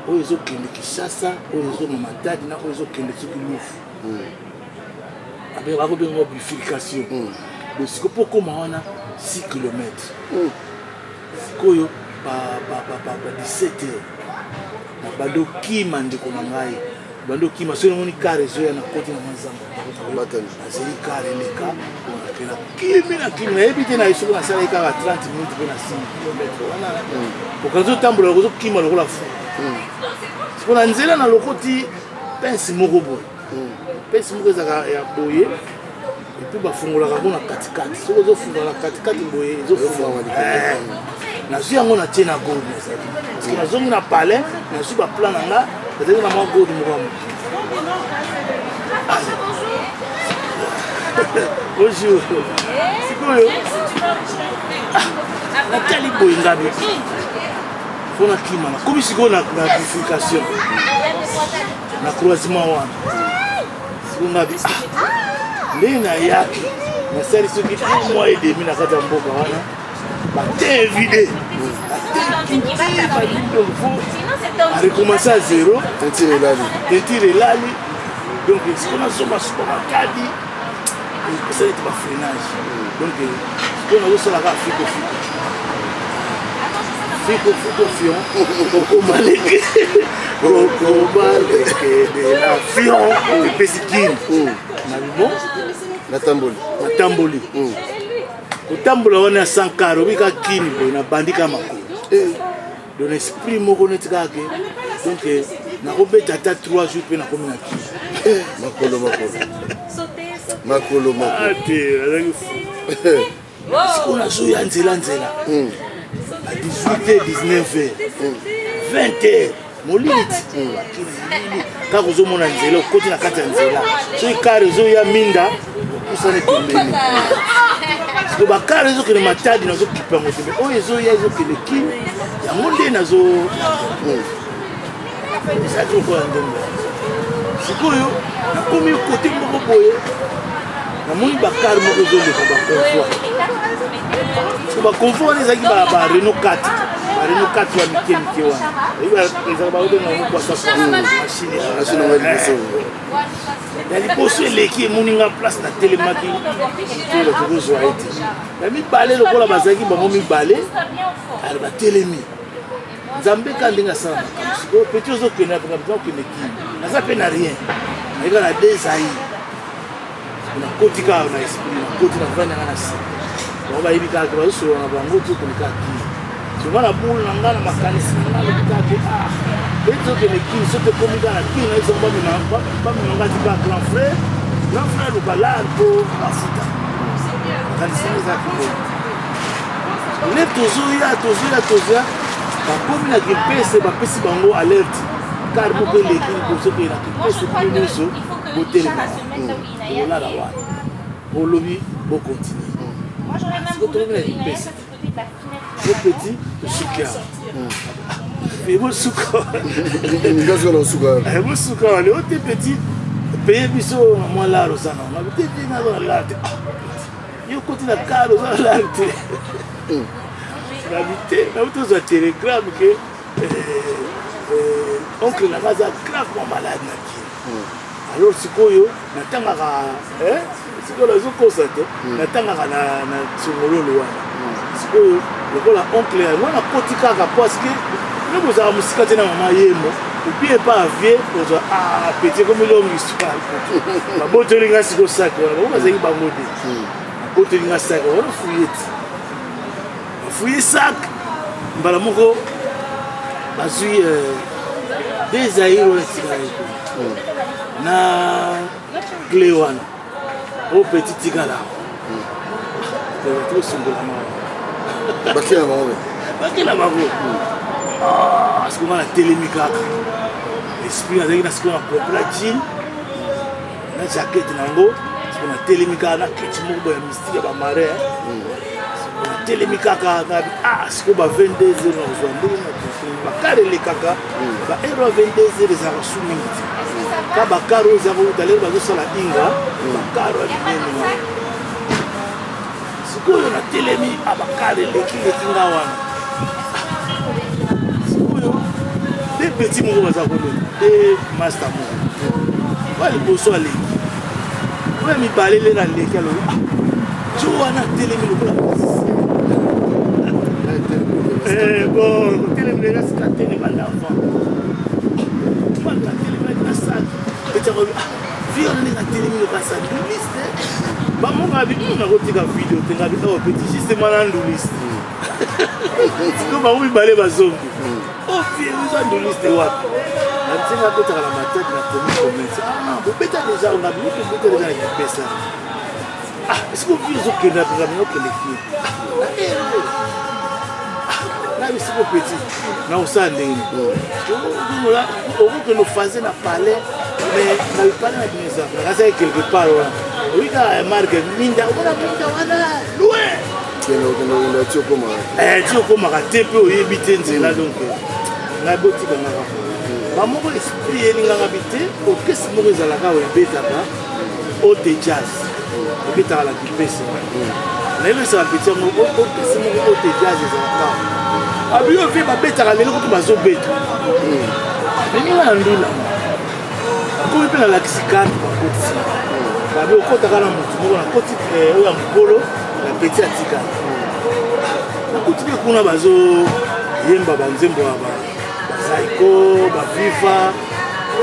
oyo ezokende kinshasa oyo ezonga matadi na oyo ezokende soki lufu hmm. bakobenga bifurcation hmm. donc sikoyo mpo okóma wana 6 kilomètre hmm. sikoyo ba, ba, ba, ba, ba 17 heures nabandi okima ndeko na ngai. Bandi okima soki namoni kare ezoya na koti na mwa zamba, nazeli kare eleka, na kimi na kimi, nayebi te na soki nasalaki kaka 30 minutes mpe na 6 kilometre wana. Okanzi otambola ozokima lokola fu. Siko na nzela nalokoti pince moko boye, pince moko ezalaka ya boye, et puis bafungolaka yango na katikati. Soki ozofungola na katikati boye, ezofungola. Nazwi yango, natie na gold nazali, parce que nazongi na palais, nazwi baplan na nga, nazalaki na mwa gold moko ya moke. Bonjour. Sikoyo natali boye, ngabi mpo nakima, nakomi sikoyo na bifurcation, na croisement wana. Sikoyo ngabi ndenge nayaki, nasali soki un mois et demi na kati ya mboka wana, batin vide, donc faut arecommencer à zéro. Teinture elali. Teinture elali. Donc sikoyo nazonga suka Matadi, epesa neti bafreinage. Donc sikoyo nazosalaka fiko fiko fiko fiko fion, kokomaleke kokomaleke de la fion epesi kini na bon. Natamboli. Natamboli, kotambola wana ya sankara, obika kini boye, nabandi kaka makolo. Donc esprit moko neti kaka ke donc nakobeta ata 3 jours mpe nakomi na kini. Makolo, makolo, makolo, makolo. Te, nazalaki fu. Sikoyo nazoya nzela nzela ba 18 heures, 19 heures, 20 heures, molili ti molili kaka. Ozomona nzela, okoti na kati ya nzela, soki kare ezoya minda, opusani pembeni. Siko bakare ezokende Matadi, nazokipa yango te, mais oyo ezoya ezokende Kini, yango nde nazo ezalaki lokola ndembo. Sikoyo nakomi kote moko boye, namoni bakare moko ezoleka, baconvoi. Siko baconvoi wana ezalaki ba Renault 4, ba Renault 4 ya mike mike wana, ezalaka baobenga yango kwasa, machine ya liboso eleki, emoni nga place natelemaki te, tokozwa ye te. Ya mibale lokola bazalaki bango mibale, ale batelemi. Nzambe ka ndenge asala makambo. Sikoyo petit ozokende, okende Kini, naza mpe na rien, nayeka na deux Zaïre. Nakoti kaka na esprit, nakoti, navandi nanga na nsima, bango bayebi kaka ke bazosolola na bango, tokende kaka Kini. Songa na bule na nga na makanisi na nga, lobi kaka ke ah, pe tokende Kini. So tokomi kaka na Kini, na biso bamema nga ti kaka grand frère, grand frère aluka lar mpo bafuta. Makanisi nanga eza kibona le. Tozoya, tozoya, tozoya, bakomi na Kimpese, bapesi bango alerte, car moko eleki liboso ke na Kimpese, bino nyonso botelema, bolala wana, bolobi bocontinue. Siko tokomi na Kimpese, bo petit tosuki awa, bosuka bosuka wana o te. Petit, paye biso mwa lar oza nango te, te naza na lar te. Yo okoti na car, oza na lar te. Nabi te, nauti ozwa télégramme ke oncle nanga aza gravement malade na Kini. Alors sikoyo natangaka, sikoyo nazokosa te, natangaka na Songololo wana. Sikoyo lokola oncle yango nakoti kaka, parce que no bozalaka mosika te na mama yemo opie epa avie ozwa. Ah petit, ekomi longue histoire. Babotoli nga sikoyo saki wana, bango bazalaki bango te, babotoli nga saki wana, fuye ti bafuye sak mbala moko, bazwi deux Zaïre wana etikala na clé wana. Oyo petit tikala, tosundola mawa. Bakela bango. Bakela bango. Sikoyo nga natelemi kaka, esprit nazalaki na sikoyo na complet jean na jaquette na yango. Sikoyo natelemi kaka na keti moko boya mystique ya bamarin, natelemi kaka. Ah, sikoyo ba 22 heures na kozwa ndenge na bakare elekaka, ba heure ya 22 heures ezalaka su mingi te, ka bakare oyo eza kouta lelo bazosala inga, bakare ya minene wana. Sikoyo natelemi, abakare eleki leki nga wana. Sikoyo de petit moko baza koleka, de master moko oyo liboso aleki, oyo mibale lelo aleki, alobi jo wana atelemi lokola bon, kotelemi lela sika telema ndavant, atelemaki na saki. alobi ah vie wana ndenge atelemi lokasa nduliste bamonga abi hmm, nakotika video te ngabi oh petit justement na nduliste sikoyo bango mibale bazongi oh vie oza nduliste wapi na ntina akotaka na matete na komi commerce ah bobeta deja ngabi bobeta deja na kipesa ah sikoyo vie ozokende ngabi okende kii na bisiko petit na osala ndenge okokende ofaze na palais mais na bipalais na bino eza nakasaki quelque part wana oyi kaka marke minda omona minda wana loin ti okomaka te mpe oyebi te nzela donc ngai botika ngaka bamoko esprit elingaka bi te orchestre moko ezalaka oyo ebetaka ote jazz ebetaka na kipese nayebisaka peti yango orchestre moko oyo te jazz ezalaka abiyo mpe babetaka lelo kutu bazobeta ndenge na ndula akomi mpe nalakisi karte bakotisi babi okotaka na motu moko nakoti eh, oyo ya mokolo na peti atikala nakuti mpe kuna bazoyemba banzembo ya bazaiko baviva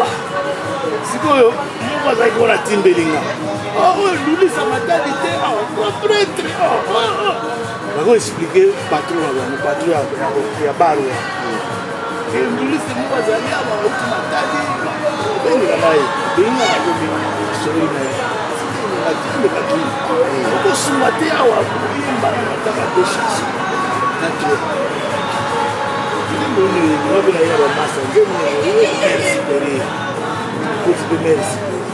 ah, sikoyo moko azalaki wana atimbeli nga ah, oyo lulisa matadi te ah, pretre bako explike patron na bango patron ya bar wana ndulisi moko azali awa auti matadi obengela ngai benga nakomi sololi na ye atimbekaki okosunga te awa koyemba na mataka de chanson quatre nzembo nini ngabe na ye na bamasa nzembo mare supérieure koti mpe mare supérieure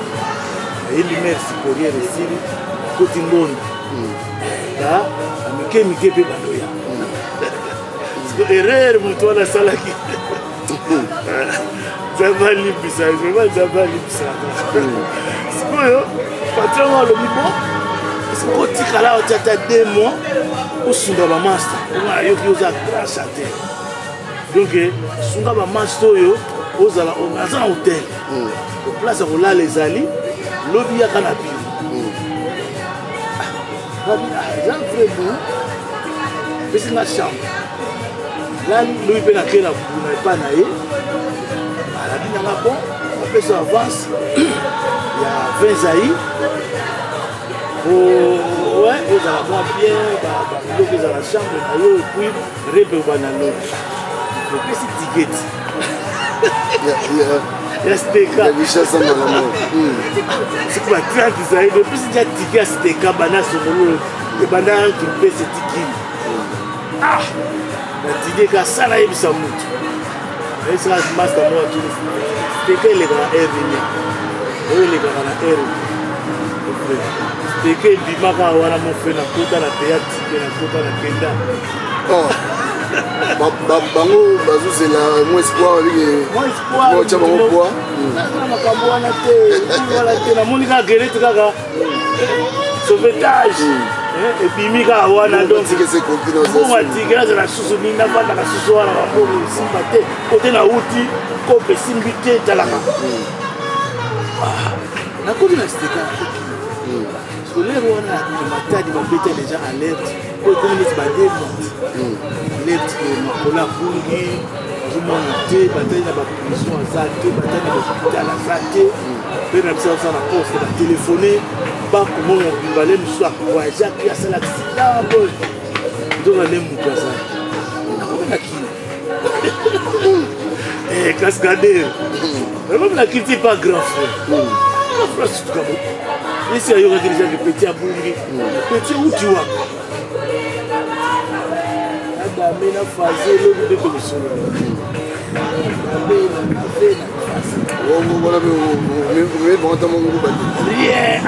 ayembi mare supérieure esili koti ngondo na mike mike mpe bandoya erreur moto wana asalaki nzambe alimbisa vraiment nzambe alimbisaka sikoyo patron ngo alobi bon soki otikala otia ata deux mois osunga bamasta onga ayoki oza grand chanteur donc eh, sunga bamasta oyo ozala aza na hotel hmm. place ya kolala ezali lobi yaka na bino hmm. ah, ah, eza vrai bout pesi nga chambre lali lobi mpe nakei na kuna epai na ye alabi nanga bon apesa avance ya 20 zai ozala mwa bien biloko ezala chambre na yo epuis repe obanda lobi opesi tiketi ya steka soki ba 30 zai opesi ja tike ya steka banda songololo ebanda kimpese tikini ah natindi ka sala yebisa mutu ayebisaka master moko atuni teke elekaka heure nini oyo elekaka na heure teke ebimaka wana mofe nakota na peya tike nakota na kenda oh. bango bazozela mwa espoir otya bango poa na makambo wana te wana te namoni kaka gerete kaka sauvetage eh, ebimi kaka wana donbongo atike nazala susu mingi navandaka susu wana bambongo esimba te kote nauti kope esimbi te etalaka ah, nakoti na steka solaire wana na matadi babeta deja alerte po ekomi neti bademont alerte makolo abungi azomona te batali na baprison aza te batali na bahopital aza te mpe na biso aza na poste batelefone bakomona mobimba le mosusu avoyageaki asala accident boye nzoka nde moto aza nakomi na kini eh, cascadeur nakomi na kini ti pa grand frère grand frère sutuka bo esi ayokaki deja ke petit abungi petit euti wapi adame na faze elobi mpe tokosolola dame na kafe na wana mpe bango ta monguba te rien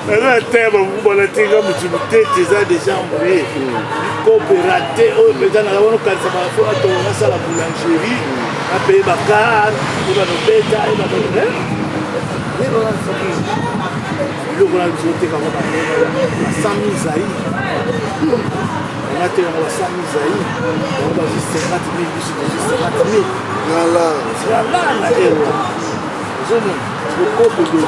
naza na taya banguba na tinga motu motete eza deja embrouye likope rate oyo mpenza naza wana okanisa bafo natonga nasala boulangerie napaye bakar ebanobeta biloko na biso otekango ba 100 000 zaire Nga te yango ba 100 000 zaïre bango bazwi 50 000 biso tozwi 50 000 nala nala na ewa ozomona bokobo do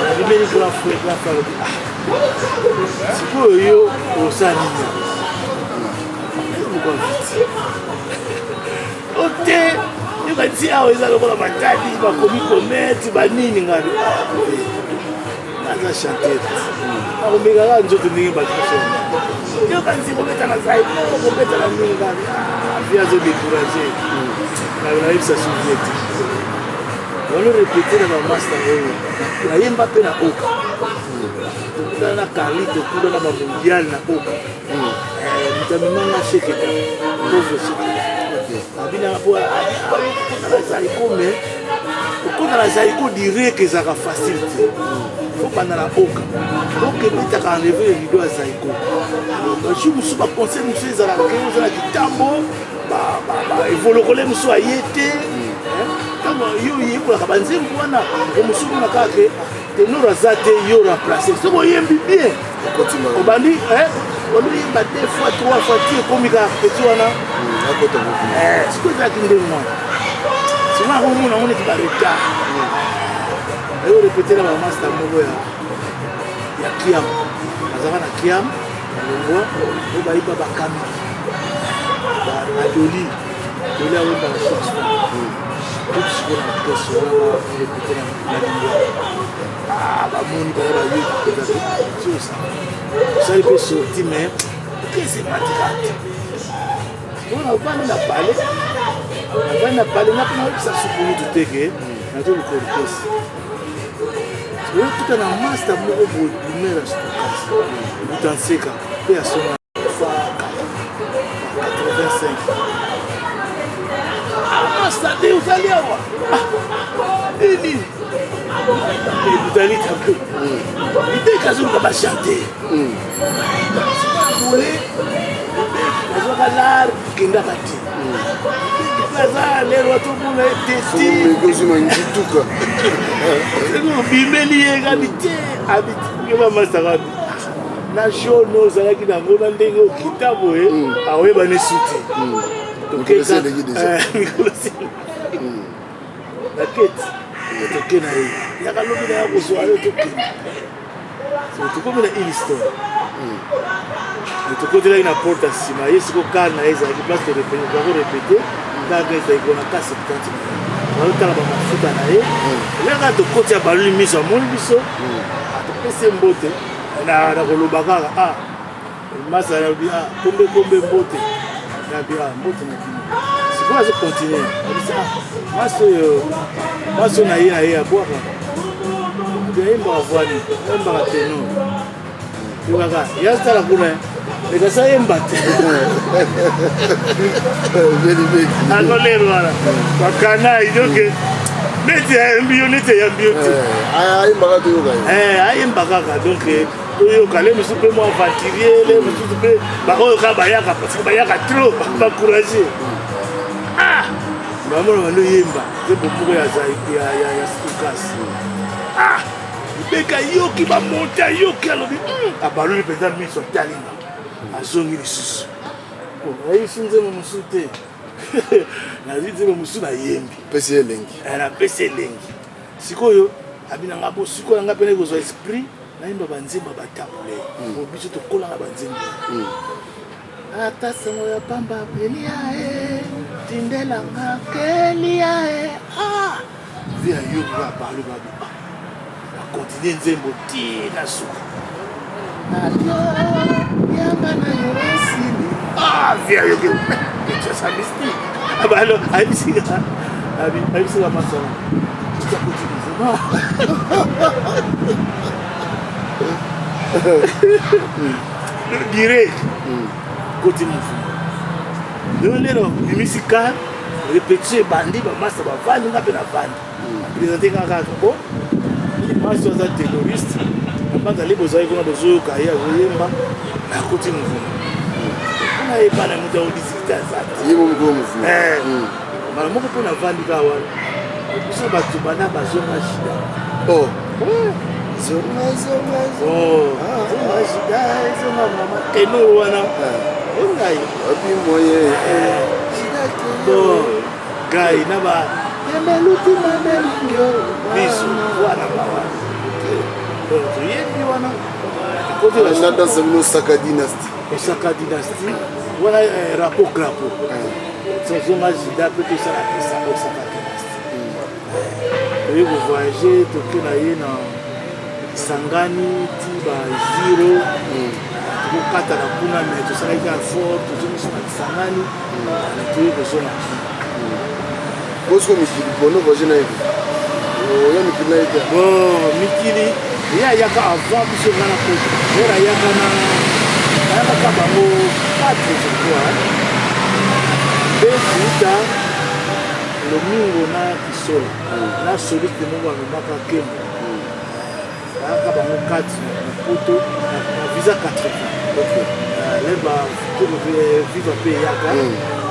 abimeli grand frère grand frère alobi ah sikoyo yo osala nini moko vite O te, yokanisi awa eza lokola matadi bakomi komete banini ngai naza chanteur nakomekaka nzoto ndenge bato nyonso yokanisi kobeta na zai kobeta na ndenge ngai vie azo décourage nayebisa suvie te wana repete na bamasta oyo nayemba mpe na oka tokutana na carli tokutana na bamondial na oka moto amemanga sheketa pauvre sheketa abinaka mpo okota na zaiko mais okota na zaiko direct ezalaka facile te fo banda na oka oka ebetaka enleve le rideau ya zaiko bajour mosusu baconseil mosusu ezalaka ke oza na kitambo evolokole mosusu aye te ntango yo oyekolaka banzembo wana mosusu omona kaka ke tenor aza te yo remplace soki oyembi bien obandi oyemba deux fois trois fois ti ekomi kaka petit wana sikoyo ezalaki ndenge wana sikoyo akomona yango neti baretard ayo repete na bamasta moko ya kiam azalaka na kiam alongwa oyo bayeba bakami adoli doli awemba na source tout sikoyo na orchestre wana barepete na lingwa bamoni baya bayoki mpenza te osali mpe sorti mais okese matika te mpona ovandi na pale navandi na pale nga mpe nayebisa sukulutu te ke nazoluka orchestre oyokuta na master moko boye primaire ya stokas moto anseka mpe asonga faka 85 master nde ozali awa nini ebutali tableau libeka azoluka bachante boye azwaka lar kendaka te aza lelo atomona etetigozima ngituka obimeli ye kabi te abitimasaka na jaune ozalaki nango na ndenge okita boye akoyeba ne su te na keti toke na ye yaka lobi na ya kozwa yo tokende tokomi na iliston tokotelaki na porte ya nsima ye siko kar na ye ezalaki place bako repete kar na ezalaki kona ka 70 bazotala bamafuta na ye elaka tokoti ya baloli miso amoni biso atopesi ye mbote na koloba kaka ah masa alobi ah kombe kombe mbote nabi ah mbote na bino sikoyo azo continue abisi ah masa oyo masa oyo na ye na ye abwaka abi ayembaka voini ayembaka tenor yokaka ye azotala kuna ekasi ayemba te akolero wana bakanai donc neti ayembi yo neti ayambi yo te ayemba toyoka ayemba kaka donc toyoka le mosusu mpe mwa aventurier le mosusu mpe baoyo kaka bayaka parce que bayaka trop bacourage ah bamona bando yemba nzembo moko ya stukas ah libeka ayoki bamonte ayoki alobi abaloli mpenza miso atalinga azongi lisusu ayebisi nzembo mosusu te nazwi nzembo mosusu nayembi pesi elengi napesi elengi sikoyo abinanga bo sikoyo nanga mpena ekozwa esprit nayemba banzembo ya batabule po biso tokola na banzembo ata sango ya pamba elia e tindelanga kelia e ah vi ayoki kaka balu babi ah nakontinue nzembo ti na suka adio yamba na yo esili ah vi ayoki etiasa mystique abalo ayebisika ayebisika masala Direct koti mouvement lelo lelo bimisi car répétition ebandi bamasta bavandi nga mpe navandi présente nga kaka bo masi aza terroriste nabanza nde bozali kuna bozoyoka ye azoyemba nakoti mouvement mpona yebana moto ya kodiskite aza te mbala moko mpe navandi kaka wana biso bato bana bazonga shida oh. Zonga zonga zonga shida zonga mama tenor wana ongai wapi moye bon ngai na ba emeluti mamelingio biso wana bawa toyembi wana na danse bino Osaka dynastie Osaka dynastie wana rapport crapo. Tozonga Juda mpe tosala pesa osaka kelasi. Toye kovoyage toke na ye na Kisangani ti ba Ziro. Tokokata na kuna mais tosalaki kaka fort tozongi na Kisangani toye kozonga Kin. Bosiko mikili bono voyage na ye oya mikili na ye te. Bon mikili ye ayaka avant biso nga na poto ye ayaka na ayakaka bango 4 je crois mpe kuta lomingo na kisola na soliste moko amemaka kembo bayaka bango 4 na poto na visa 80 le ba viva mpe eyaka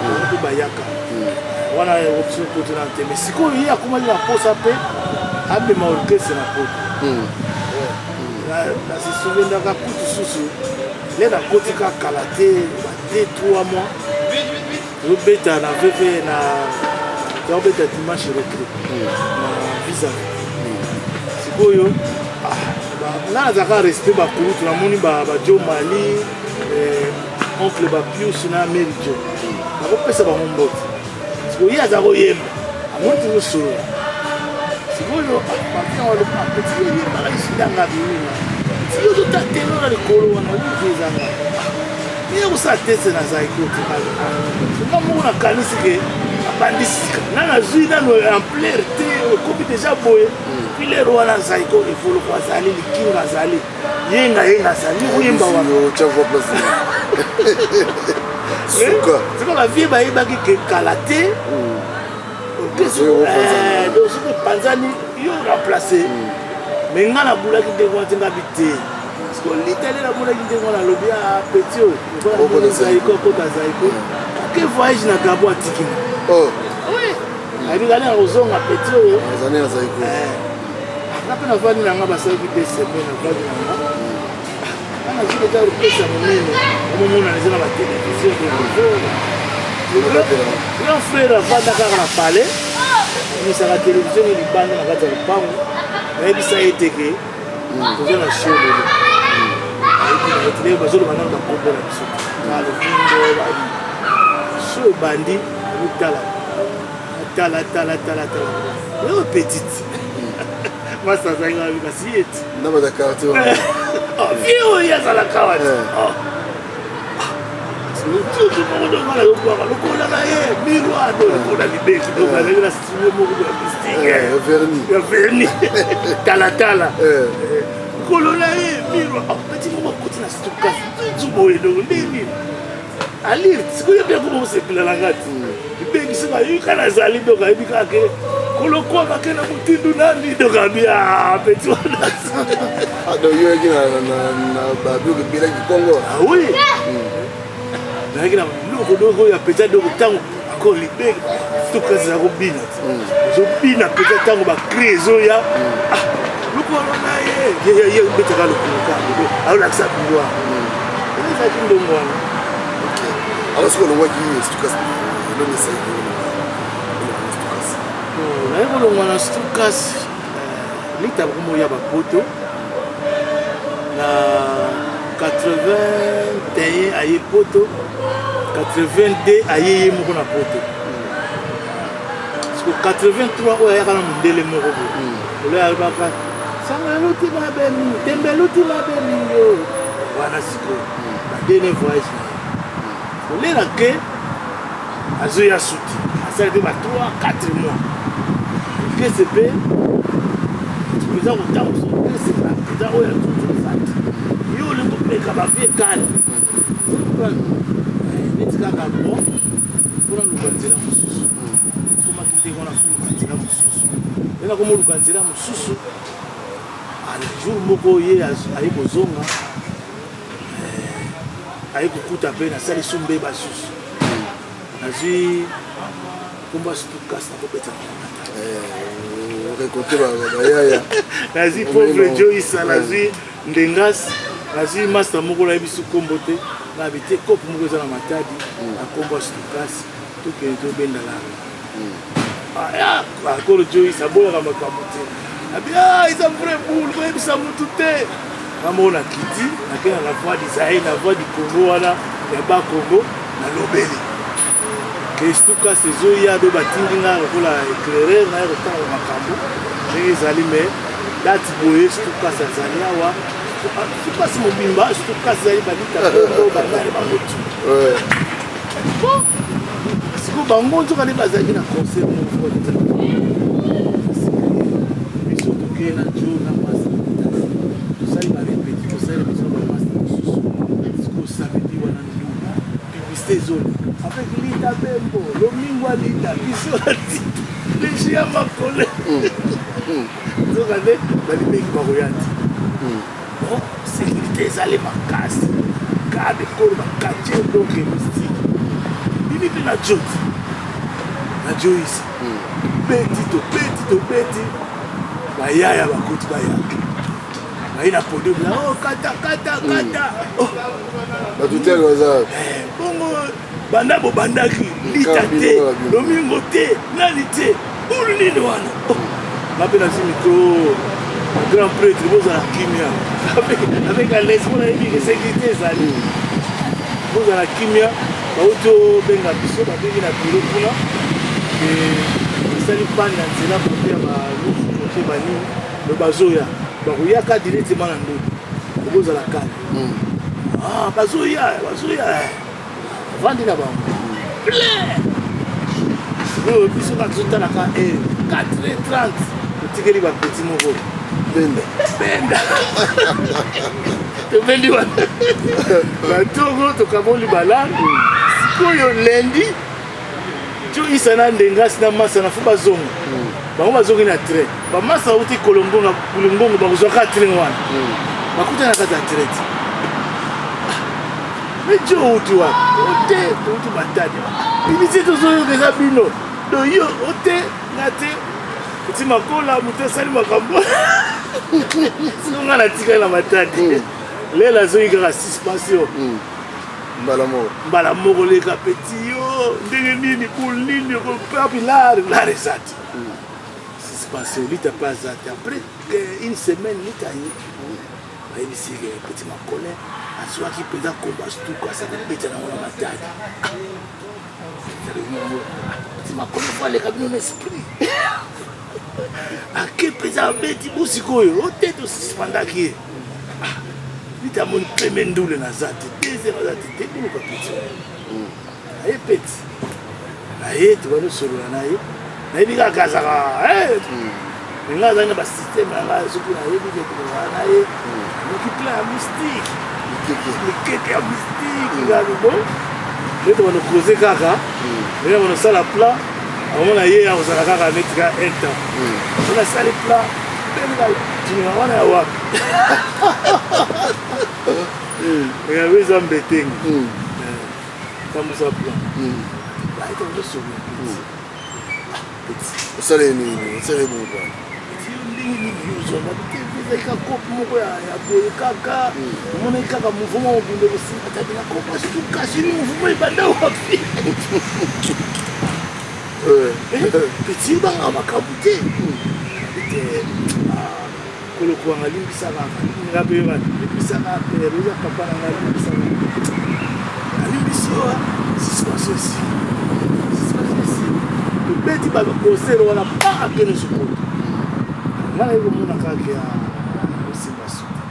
bango mpe bayaka wana option poto na te mais sikoyo ye akomaki na posa mpe amema orchestre na poto. Nasisouvenaka kutu susu le nakoti kaka kala te, ba 2 3 mois tozobeta na vv na tozobeta dimanche récré na visa. Sikoyo nga nazalaka respect bakulutu, namoni bajo mali, oncle bapius na mary jo, nakopesa bango mbote. Sikoyo ye aza koyemba, amoni tozosolola. Sikoyo bapeti ye yembaka esindanga bimina ti yo totatelo na likolo wana oluki ezanga ye kosala teste na zaiko te. Nga moko nakanisi ke abandi sika nga nazwi nano ampleur te, ekomi deja boye. Pilere wana zaiko evoloko azali likinga, azali yenga yenga, azali koyemba wana. Siko bavie bayebaki ke kala te soki epanzani yo remplace. Mais nga nabulaki ndenge wana te, nga bi te litali namonaki ndenge wana, alobi a petit oyo zaiko akota zaiko ake voyage na Gabon, atiki nga ayebi kali na kozonga petit oyo. Nga mpe navandi na nga, basalaki 2 semaines, navandi na nga nga nazwi deja orchestre monene omomonana eza na batelevizio. Grand frère avanda kaka na palais, emisaka televizio ni libanda na kati ya lopango. Nayebisa ye teke toza na show lelo, ayebi bazoloba nano bakombo na biso balobindo. Show ebandi, otala tala tala tala tala oyo petite masa azalaki wapi kasi ye ti na baza quartier. Vie oyo azalaka wati tutu moko donga nazobwaka lokola na ye miroir do lokola libeki, donc azalaki na studio moko ya mystique ya verni talatala likolo na ye miroir. Petit moko akoti na stukas tutu boye, donc ndeni alire sikoyo mpe akoma kosepela na ngati libeki soki ayoka nazali, donc ayebi kaka ke kolokwaka ke na motindu nani, donc abi petit wana. Donc yo oyaki na babiloko ebelaki Kongo? Oui, nayaki na biloko donc oyo ya mpenza, donc ntango encore libeki stukas eza kobina, ozobina mpenza ntango bacri ezoya lokolo na ye, ye obetaka lokolo kaka aolakisa miroir, ezalaki ndongo wana. Alors soki olongwaki stukas, eloni esalaki? Naye kolongwa na stukas, lita bakomoya bapoto na 81, aye poto 82, aye ye moko na poto. Siko 83 oyo ayaka na mondele moko boye, olo alobaka sango eluti mabe mingi, tembe eluti mabe mingi oyo wana. Sikoyo badene voyage na ye kolela ke azoya suti, asali mpe ba 3 4 mois orchestre mpe eza kotambusa orchestre eza oyo ya nzoto eza te. Yo olingi komeka bavie kale neti kaka bon mpona luka nzela mosusu, okomaki ndenge wana foluka nzela mosusu, ye nakomoluka nzela mosusu. Jour moko ye aye kozonga, aye kokuta mpe nasali su mbeba susu, nazwi nkombo ya stukas nakobeta. Récolté bayaya. Nazwi pauvre Joisa, nazwi ndengas, nazwi master moko nayebi su nkombo te, nayebi te kope moko eza na Matadi na nkombo ya stukas, tokende tobendala. Akolo Joyce aboyaka makambo te, abi eza vrai boule, koyebisa mutu te. Nga moko na kiti, nakenda na Voix d'Israël, na Voix du Congo wana ya Bakongo, nalobeli. Estukas ezoya do batindi nga lokola éclaireur naye kotala makambo ndenge ezali mais date boye stukas azali awa stukas mobimba stukas ezali balita bongo banani bango tu bon sikoyo bango nzoka nde bazalaki na concert moko biso tokei na jo na masa tosali barepeti tosali biso bamasa mosusu sikoyo samedi wana ndula publicité ezoleka avec lita bembo lomingo alita biso legi ya makole nzoka nde balibeki bakoya te bon sécurité ezali makasi garde ekolo bakatie donc mystique bimi mpe na joti na joyce beti tobeti tobeti bayaya bakoti bayaka baye na podium na oh, kata kata kata oh. Bato te baza eh, bongo banda bobandaki lita te lomingo te nani te bulu nini wana oh. nga mpe nazwi micro grand prêtre bozala kimia avec alaise mpo nayebi ke sécurité ezali bozala kimia bauti obenga biso babengi na biro kuna esali pane na nzela kote ya balufu kote banini me bazoya bakoyaka directement na ndoto okozala kale hmm. ah, bazoya bazoya vandi na bango plein sikoyo biso kaka tozotalaka 4h30 totikeli bapeti moko benda benda tobendi batongo tokaboli balare sikoyo lundi jo isa na ndengasi na masa na fo bazonga hmm. bango bazongi na train bamasa bauti kolongongo bakozwaka train wana hmm. bakutana na kati ya train ti ah, me jo outi wapi ote touti matadi bimisi tozoyoka eza bino do yo ote nga te oti makola moto asali makambo sino nga natikali na matadi hmm. lela azoki kaka suspension mbala moko mbala moko leka peti yo ndenge nini boule nini papi lar lar eza te suspension lita mpe aza te après une semaine lita ye bayebisi ke petit makole azwaki mpenza komba stuka asa kobeta nango na matadi ah! petit makole fo aleka bino na esprit ake mpenza abeti bo sikoyo ote tosuspendaki ye ah, lita amoni premier ndule naza te deuxième aza te te boluka peti naye peti naye tobandi osolola na ye nayebi kaka azaka eh, me ngai azali na basysteme na ngai soki nayebi ke tokokaka na ye noki plein ya mystique mikeke ya mystique ngai bo nde tobanda cause kaka ndenge banda osala plat akomona ye akozala kaka neti ka un temps so nasali plat tuninga wana ya wapi yango eza mbetenge tambusa plan baita ozosolola osala nini osala nini bwana ndenge nini ozwaka te ezalaki kaka kope moko ya boye kaka omonaki kaka mouvement mobimba ekosimba te abina kope kasi mouvement ebanda wapi petit obanga makambo te te kolo kwanga limbisa kaka nga mpe yoka limbisa kaka pere oza papa na nga limbisa kaka alimbisi yo suspension esi suspension esi tobeti baconcert wana pa akende sokolo nga naye komona kaka ya osimba suta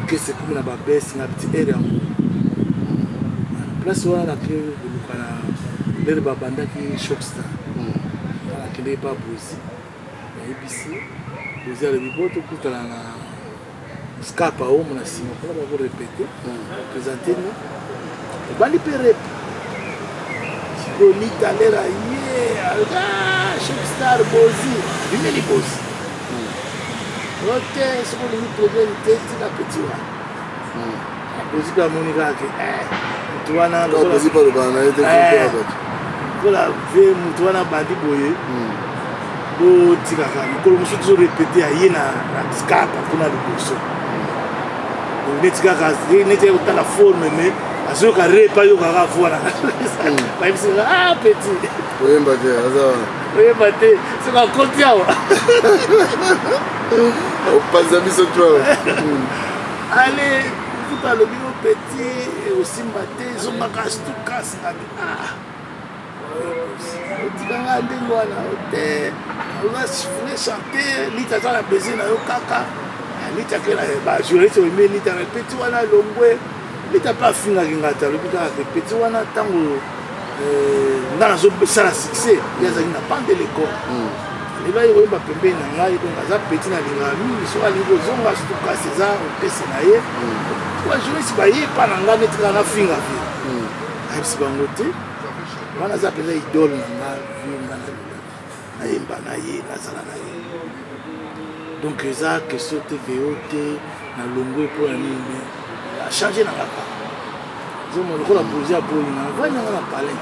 orchestre ekomi na babese na petit aire yango place wana nake koluka na lere babandaki shockstar nakendeki pa bozi nayebisi bozi alobi po tokutana na scapa omo na nsima mpona bakorepete présente nga obandi mpe rep sikoyo litalera ye shockstar bozi bimeli bozi ote soki olingi problème te tika petit wana bozi mpe amoni kaka ke eh, motu wana bozi mpe alobaka na ye te eh, lokola vie motu wana abandi boye hmm. botikaka mokolo mosusu tozo repete aye na skapa kuna liboso neti kaka neti ya kotala forme mais azoyoka repa ayokaka voi na hmm. bayebisaka ah petit oyemba te aza oyeba te soki akoti awa opanza biso to ale. Aluki mpe alobi yo petit osimba te, ezongaka stukas ngabi ah otika nga ndenge wana te, oza vrai chanteur, Lita aza na besoin na yo kaka. Lita ke na ba journaliste oyembi Lita na petit wana longwe. Lita mpe afingaki nga te, alobi kaka ke petit wana ntango nga nazosala succès, ye azalaki na bande de l'école. Lelo aye koyemba pembeni na ngai, donc aza petit nalingaka mingi, soki alingi kozonga surtout kasi eza orchestre na ye. Ba journaliste baye epa na ngai neti kaka nafinga vie, nayebisi bango te wana aza mpenza idole na nga, vie nga nayemba na ye, nazala na ye. Donc eza question te ke yo te nalongwe mpo na nini, mais achange na nga kaka ozomona lokola pozi aboyi nga, navandi nanga na palin.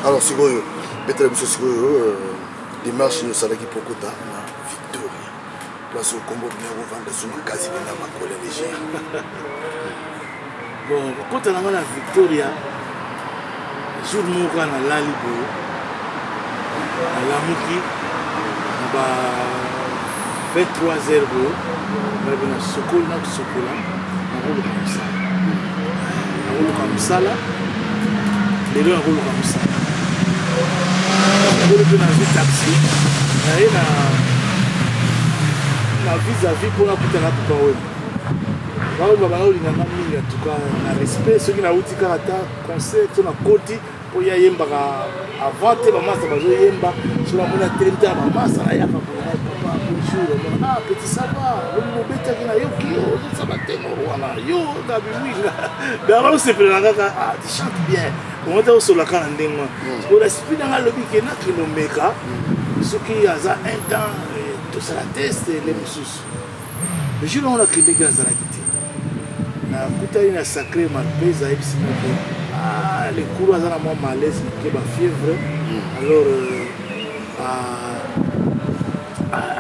Alors sikoyo betela biso sikoyo démarche nini osalaki mpo okota na Victoria, place okombo bina kovanda so makasi mpena makolo légère? Bon, kokota na nga na Victoria, jour moko kaka nalali boye, nalamuki na ba 23 heures boye, nalobi nasokoli, nakosokola, nakoluka mosala, nakoluka mosala lelo, nakoluka mosala. Nakoli mpe nazwi taxi, naye na vis-à-vis mpo nakutana Papa Wemba. Papa Wemba bana olinga nga mingi, en tout cas na respect. Soki nauti kaka ta concert to nakoti mpo ye ayembaka avant te, bamasa bazoyemba, soki namoni atelemi te na bamasa, nayaka boye: "Papa, bonjour." Amona: "Ah petit, ça va? Lobi bobetaki, nayoki yo ozosala ténor wana yo." Ngabi: "Oui." Nga osepela na kaka: "Ah, tu chantes bien." Ongo te osolaka na ndenge wana. Sikoyo esprit nanga alobi ke nakende omeka, soki aza un temps tosala test le mosusu. Le jour yango nakendeki, azalaki te. Nakutani na Sacré Malpese, ayebisi nga ke ah, lekulu aza na mwa malaise moke, bafièvre, alors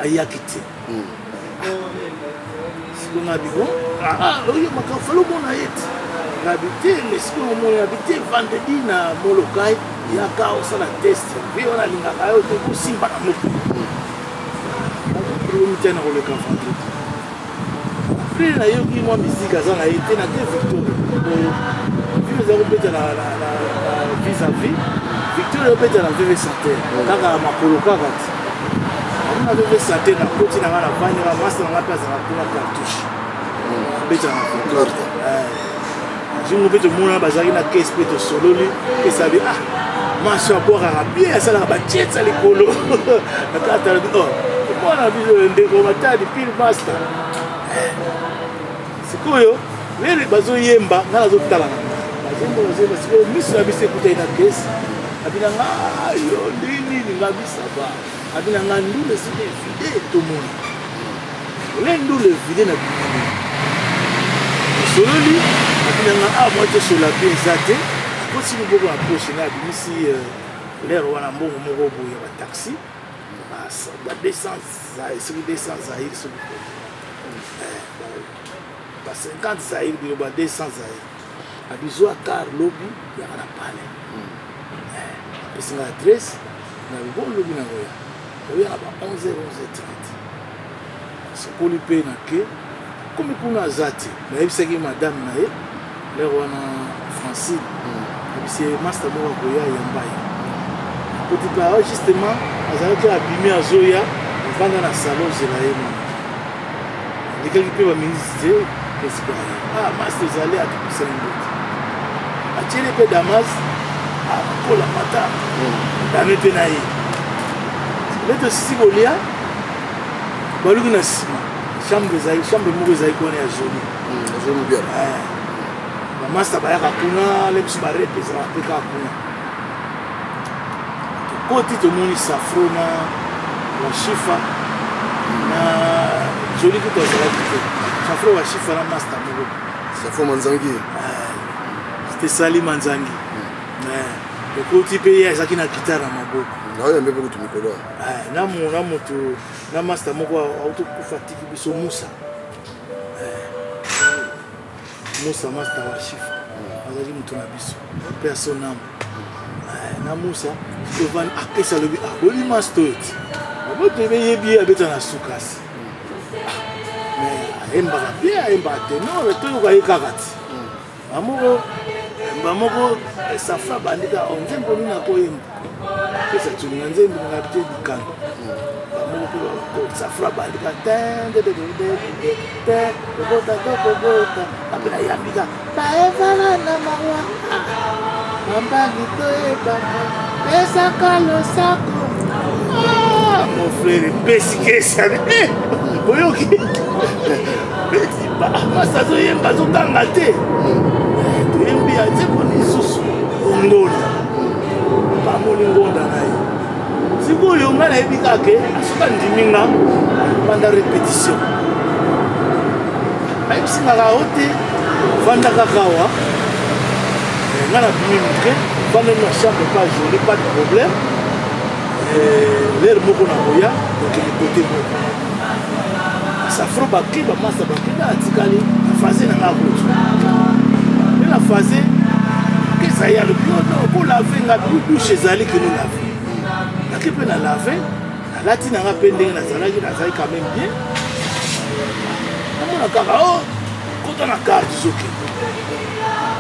ayaki te. Sikoyo ngabi: "Bon, oyo makambo fallait omona ye te." Ngabi: "Te, mais sikoyo omoni." Ngabi: "Te, vendredi na Molokai, yaka osala test vie wana, alingaka yo te, kosimba na moto te na koleka vendredi." Après nayoki mwa musique aza na ye te, nake Victoria. Vive eza kobeta na vis à vis, Victoria obeta na VV Santé kaka makolo kaka te na VV Santé. Nakoti na nga, na vandi nga, masa na nga mpe azalaka kuna, Cartouche abeta na Victoria. Zongo mpe tomona bazalaki na kese mpe tosololi kese, abi: "Ah, maso abwakaka bien, asalaka batietsa likolo." Akatalobi: "Oh, omona biso ndeko Matadi pile master." Sikoyo lere bazoyemba, nga nazotala na nga, bazemba, bazoyemba. Sikoyo miso na biso ekutaki na kese. Abi na nga: "Yo ndenge nini?" Nga bisaba. Abi na nga: "Ndule esika evide, tomona ole ndule evide na bimini." Sololi, abi na nga: "Ah, mwa tosola bien eza te." Akotisi loboko na poche na, abimisi lere wana mbongo moko boye ya bataxi ba 200, soki 200 zaire, soki ba 50 zaire, bilo ba 200 zaire. Abizwa car, lobi yaka na palais. Apesi nga adresse na bon, lobi nango ya oya na ba 11 h 11 30. Sokoli mpe na ke komi kuna, aza te. Nayebisaki madame na ye lere wana, Francine, nayebisi ye master moko akoya, yamba ye. Akoti mpe awa, justement azalaki abimi, azoya, avanda na salon, ozela ye mwana. Alekaki mpe baminisi te, esika ye: "Ah, master ozali." Atopesani mbote, atieli mpe damas, akola mata dame mpe na ye. Nde tosisi kolia, baluki na nsima chambre, ezali chambre moko ezalaki wana ya joli. Bamasta bayaka kuna, le biso barepe ezalaka mpe kaka kuna. Tokoti, tomoni Safro na Washifa na joli, kutu azalaki te. Safro, Washifa na master moko. Safro Manzangi. C'était Sali Manzangi. Tokoti mpe, ye azalaki na guitare na maboko. Naoyambe mpe kutu mikolo. Na moto na master moko auti kokufa, atiki biso, Musa. Musa master wa Shifa azalaki moto na biso mpe asonama na Musa. Tovandi, akesi alobi: "Ah, boyebi master oyo ti baboto?" Yebi ye, abeta na sukasi, mais Ayembaka bien, ayembaka tenor, toyoka ye kaka ti. Bamoko bamoko eh, safra bandika oh, nzembo nini akoyemba pesa tolinga nzembo nanga te dikando bamoko mpe safra bandika te te kobota to kobota ape nayambika baevala na mawa bambangi toyebaka pesaka losako ah, mon frère epesi kesa eh, oyoki masi azoyemba azoganga te eh, toyembi ya nzembo lisusu ongonda bamoni ngonda na ye sikoyo ngai nayebi kaka ke soki andimi nga banda repetition ayebisi nga kaka o te vanda kaka awa eh, nga nabimi moke vanda na chambre pas joli pas de problème eh, lere moko nakoya tokende kote moko safro bake bamasa bake nga atikali na fase na nga kutu mpe na fase kesa ye alobi yo no kolave nga douche ezali kino lave nake mpe na lave nalati na nga mpe ndenge nazalaki nazalaki quand même bien namona kaka o oh, kota na carte ezokende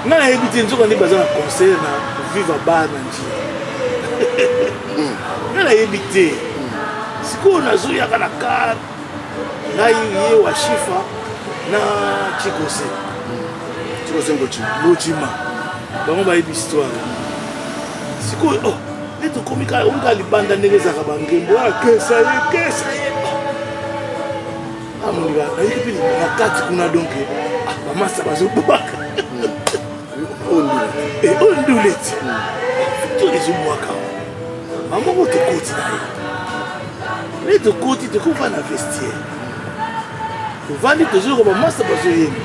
nga nayebi te nzoka nde baza na concert na viva bar na njia nga nayebi te sikoyo nazoyaka na car ngai ye wa shifa na chikose chikose ngojima bango bayebi histoire sikoyo oh, nde tokomi kaka omi kaka libanda ndenge ezalaka bangembo akesa ye kesa ye amonika ah, nayebi mpe na kati kuna donk ah, bamasa bazobwaka eh, oyo nduleti victoire ezobwaka bamoko tokoti na ye nde tokoti tokova na vestiaire tovandi tozoyoka bamasa bazoyemba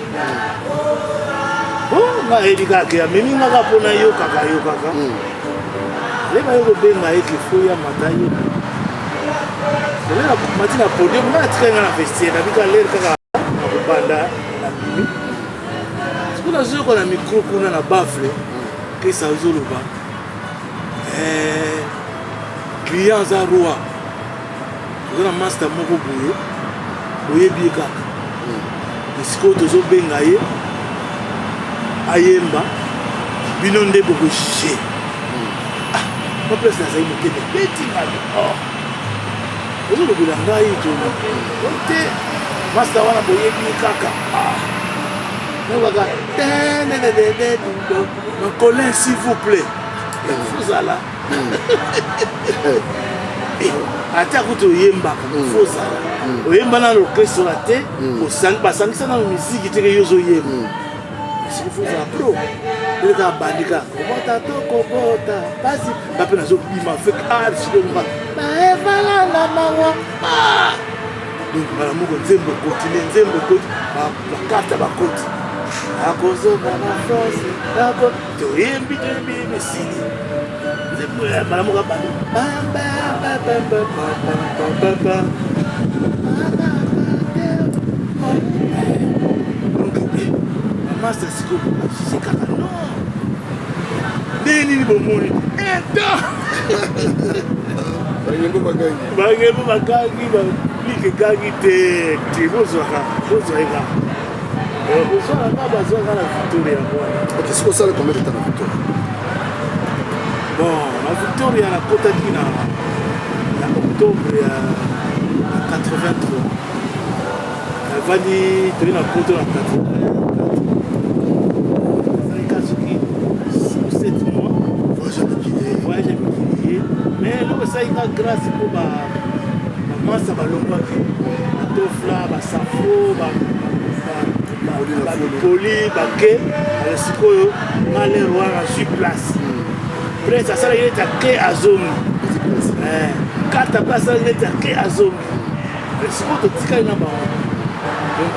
bon nga ayebi kaka ke amemi nga kaka mpo nayokaka yokaka hmm. ale baye kobenga ye ke fo ya mata ye mati na podium nga atikali nga na vestiaire nabika lere kaka nakobanda na bimi sikoyo nazoyoka na micro kuna na bafle kesa azoloba eh, client aza roi toza na master moko boye oyebi ye kaka hmm. sikoyo tozobenga ye ayemba bino nde bokojuge hmm. ah, ma place nazali motema ebeti ngai oh. ozolobela ngai to te masta wana boyebi ye kaka ah. nayokaka colin s'il vous plaît fozala Eh, ata kutu oyembaka hmm. fo ozala hmm. oyemba nano orchestre wana te hmm. basangisa nano miziki teke yo ozoyemba siko fo ozala pro eleka abandi kaka kobota to kobota pasi nga mpe nazobima fek ah, sikoyo baevala na mawa ah! donc mbala moko nzembo ekoti nde nzembo ekoti bakarte bakoti akozonga na france toyembi toyembi esili nzembo ya mbala moko abandi masta sikoyo asisi kaka non ndenge nini bomoni eta bangembo bagangi baplike egangi te te bozwaka bozwaka kaka Kozwaka nga bazwaka na Victoria yango wana. Ok, sikoyo osala combien de temps na Victoria? Bon, na Victoria nakotaki na na octobre ya 83. Navandi toye na poto na 84. Nazalaki kaka soki 7 mois. Voyage ya mikili ye. Mais eloko esalaki nga grâce mpo ba bamasa balongwaki batofla basafro bamipoli bake ale sikoyo nga lere wana nazwi place prince asalaki neti ake azongi eh, kata mpe asalaki neti ake azongi sikoyo totikali na bango donc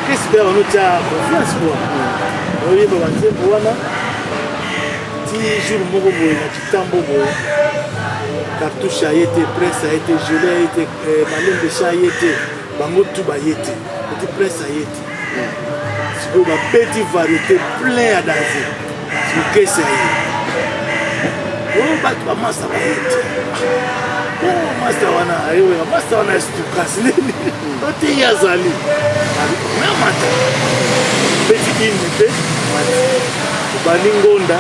kesi mpe banotya confiance kua oyeba banzembo wana ti jour moko boye na kitambo boye cartouche aye te prince aye te joli aye te eh, malembe sha aye te bango tu baye te eti prince aye te sikoyo babeti variété plein ya danger siko kesi aye oyo bato bamasa baye te. Oh, masta wana ayekoyaka masta wana estukasi nini ote ye azali namata beti ini mpe mati tobandi ngonda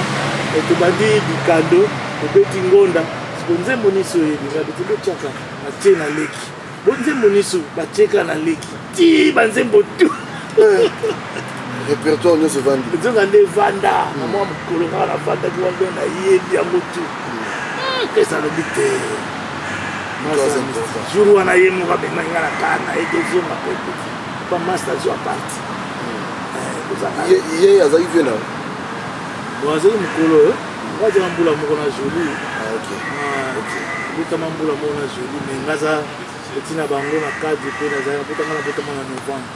eh, tobandi bikando tobeti ngonda siko nzembo nyonso oyebi nga beti botyaka batie na leki bo nzembo nyonso batieka na leki ti banzembo tu eh, répertoire nyonso evandi nzoka nde evanda na mwa mokolo kaka navandaki wana donc nayebi yango tu kesa hmm, alobi te jour wana ye moko amemaki nga na kar na ye tozonga mpe petit pa masta azwa parti eh, ye azalaki vie na bon azalaki mokolo eh. nga azala mbula moko na jolie botama ah, mbula moko na jolie mais nga aza petit na bango na cadre mpe nazalaki botanga na botama na novembre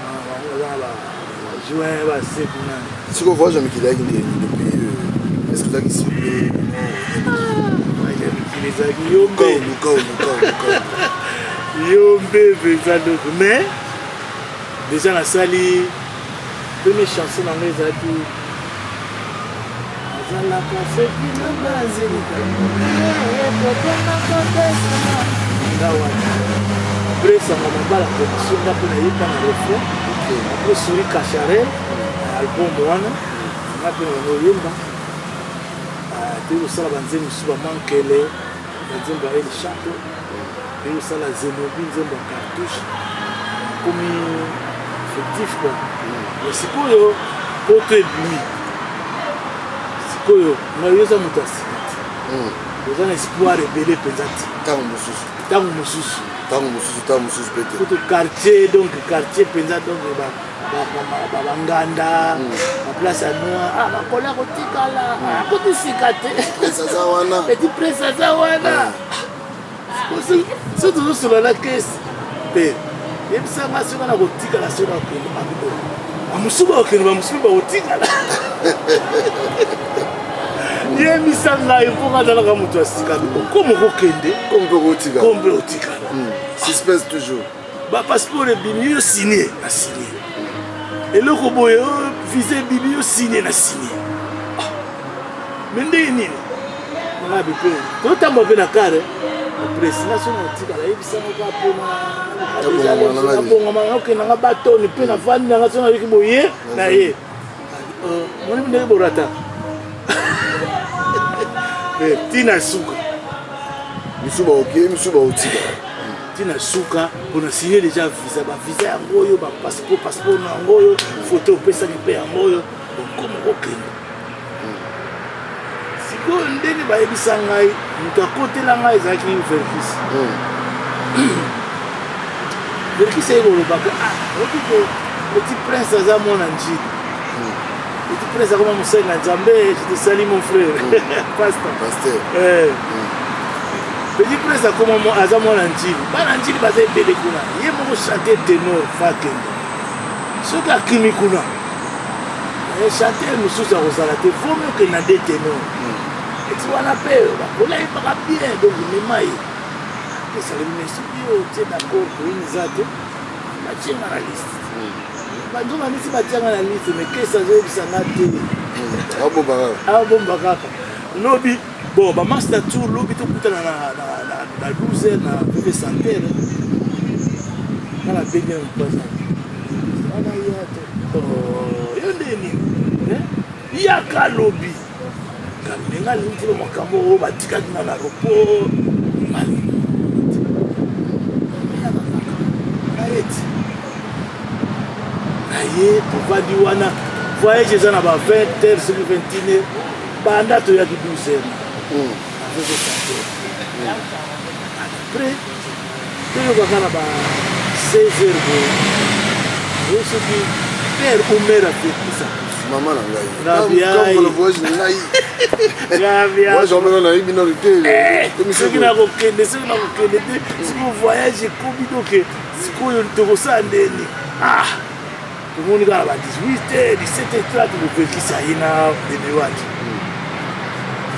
ah, bango baza na ba juin base kuna. Sikoyo voyage ya mikili ayaki ndenge depuis euh, est ce que ozalaki cible? Voyage ya mikili ezalaki yombe luka luka luka yombe mpenza donc mais déjà nasali première chanson na ngai ezalaki azalaka soki na bazilika nga wana après sango mabala production nga mpe nayeba na refrain après suri cacharel album wana nga mpe na bango oyemba ah, toyei kosala banzembo mosusu bamankele banzembo ya el chato toyei kosala zenobi nzembo ya cartouche komi effectif quoi mais sikoyo poto ebimi sikoyo ngai yo oza moto ya sika te hmm. oza na espoir ebele mpenza te ntango mosusu ntango mosusu ntango mosusu ntango mosusu mpe te kutu quartier donc quartier mpenza donc banganda hmm. baplace ya noir ah, makolo ya kotikala hmm. akoti sika te petit prince aza wana soki tozosolola na kesi te yebisa nga soki na kotikala soki nakokende babibo bamosusu bakokende bamosusu bakotikala yebisa ngai mpo nga azalaka moto ya sika okoma okokende kombe otikala hmm. suspense toujours bapasseport ebimi yo signe na signe eloko boye oh, visa ebimi yo signe na signe ah. me ndenge nini nga bipe totambola mpe na kare presi nga soki natikala yebisanga kaka mpona nabongama nakokenda nga batoni mpe navandi nanga soki nayoki boye na ye euh, moni ndenge borata eh, ntina suka misu baoke misu baotika ntina suka mpona signe deja visa bavisa yango oyo bapasseport passeport na yango oyo foto opesaki mpe yango oyo okoma okokende sikoyo ndenge bayebisa ngai moto akotela ngai ezalaki verkis hmm. verkis aye kolobaka ah oyebi ke petit prince aza mwana njili hmm. petit prince akoma mosali na nzambe je te sali mon frère hmm. pasteur eh. petit prince akoma aza mwana njili bana njili baza ebele kuna ye moko chante tenor fakende soki akimi kuna Eh, chanteur mosusu akozala te vaut mieux que na de tenor hmm. eti wana mpe bakola yebaka bien donc mema ye esalemi mais soki yo otie d'accord koyini eza te batienga na liste hmm. banzonga nisi batianga na liste mais kesi azoyebisa nga te hmm. abomba kaka lobi bon bamaster tour lobi tokutana na 12 heures na vv santere nga nabengi na mopaza wana ya te oh, yo nde nini eh? yaka lobi kambe nga alingi te makambo oyo batikaki nga na aéroport nayeti naye tovandi wana voyage eza na ba 20 heures soki 21 heures banda toyaki 12 heures hmm. Après, toyokaka na ba 16 heures boye oyo soki père ou mère afekisa mama na ngai voyage na ngai voyage wana nayebi nano te eh, soki nakokende soki nakokende te soki voyage ekomi doke sikoyo tokosala ndeni ah tomoni kaka ba 18 17 30 bopekisa ye na bebe waki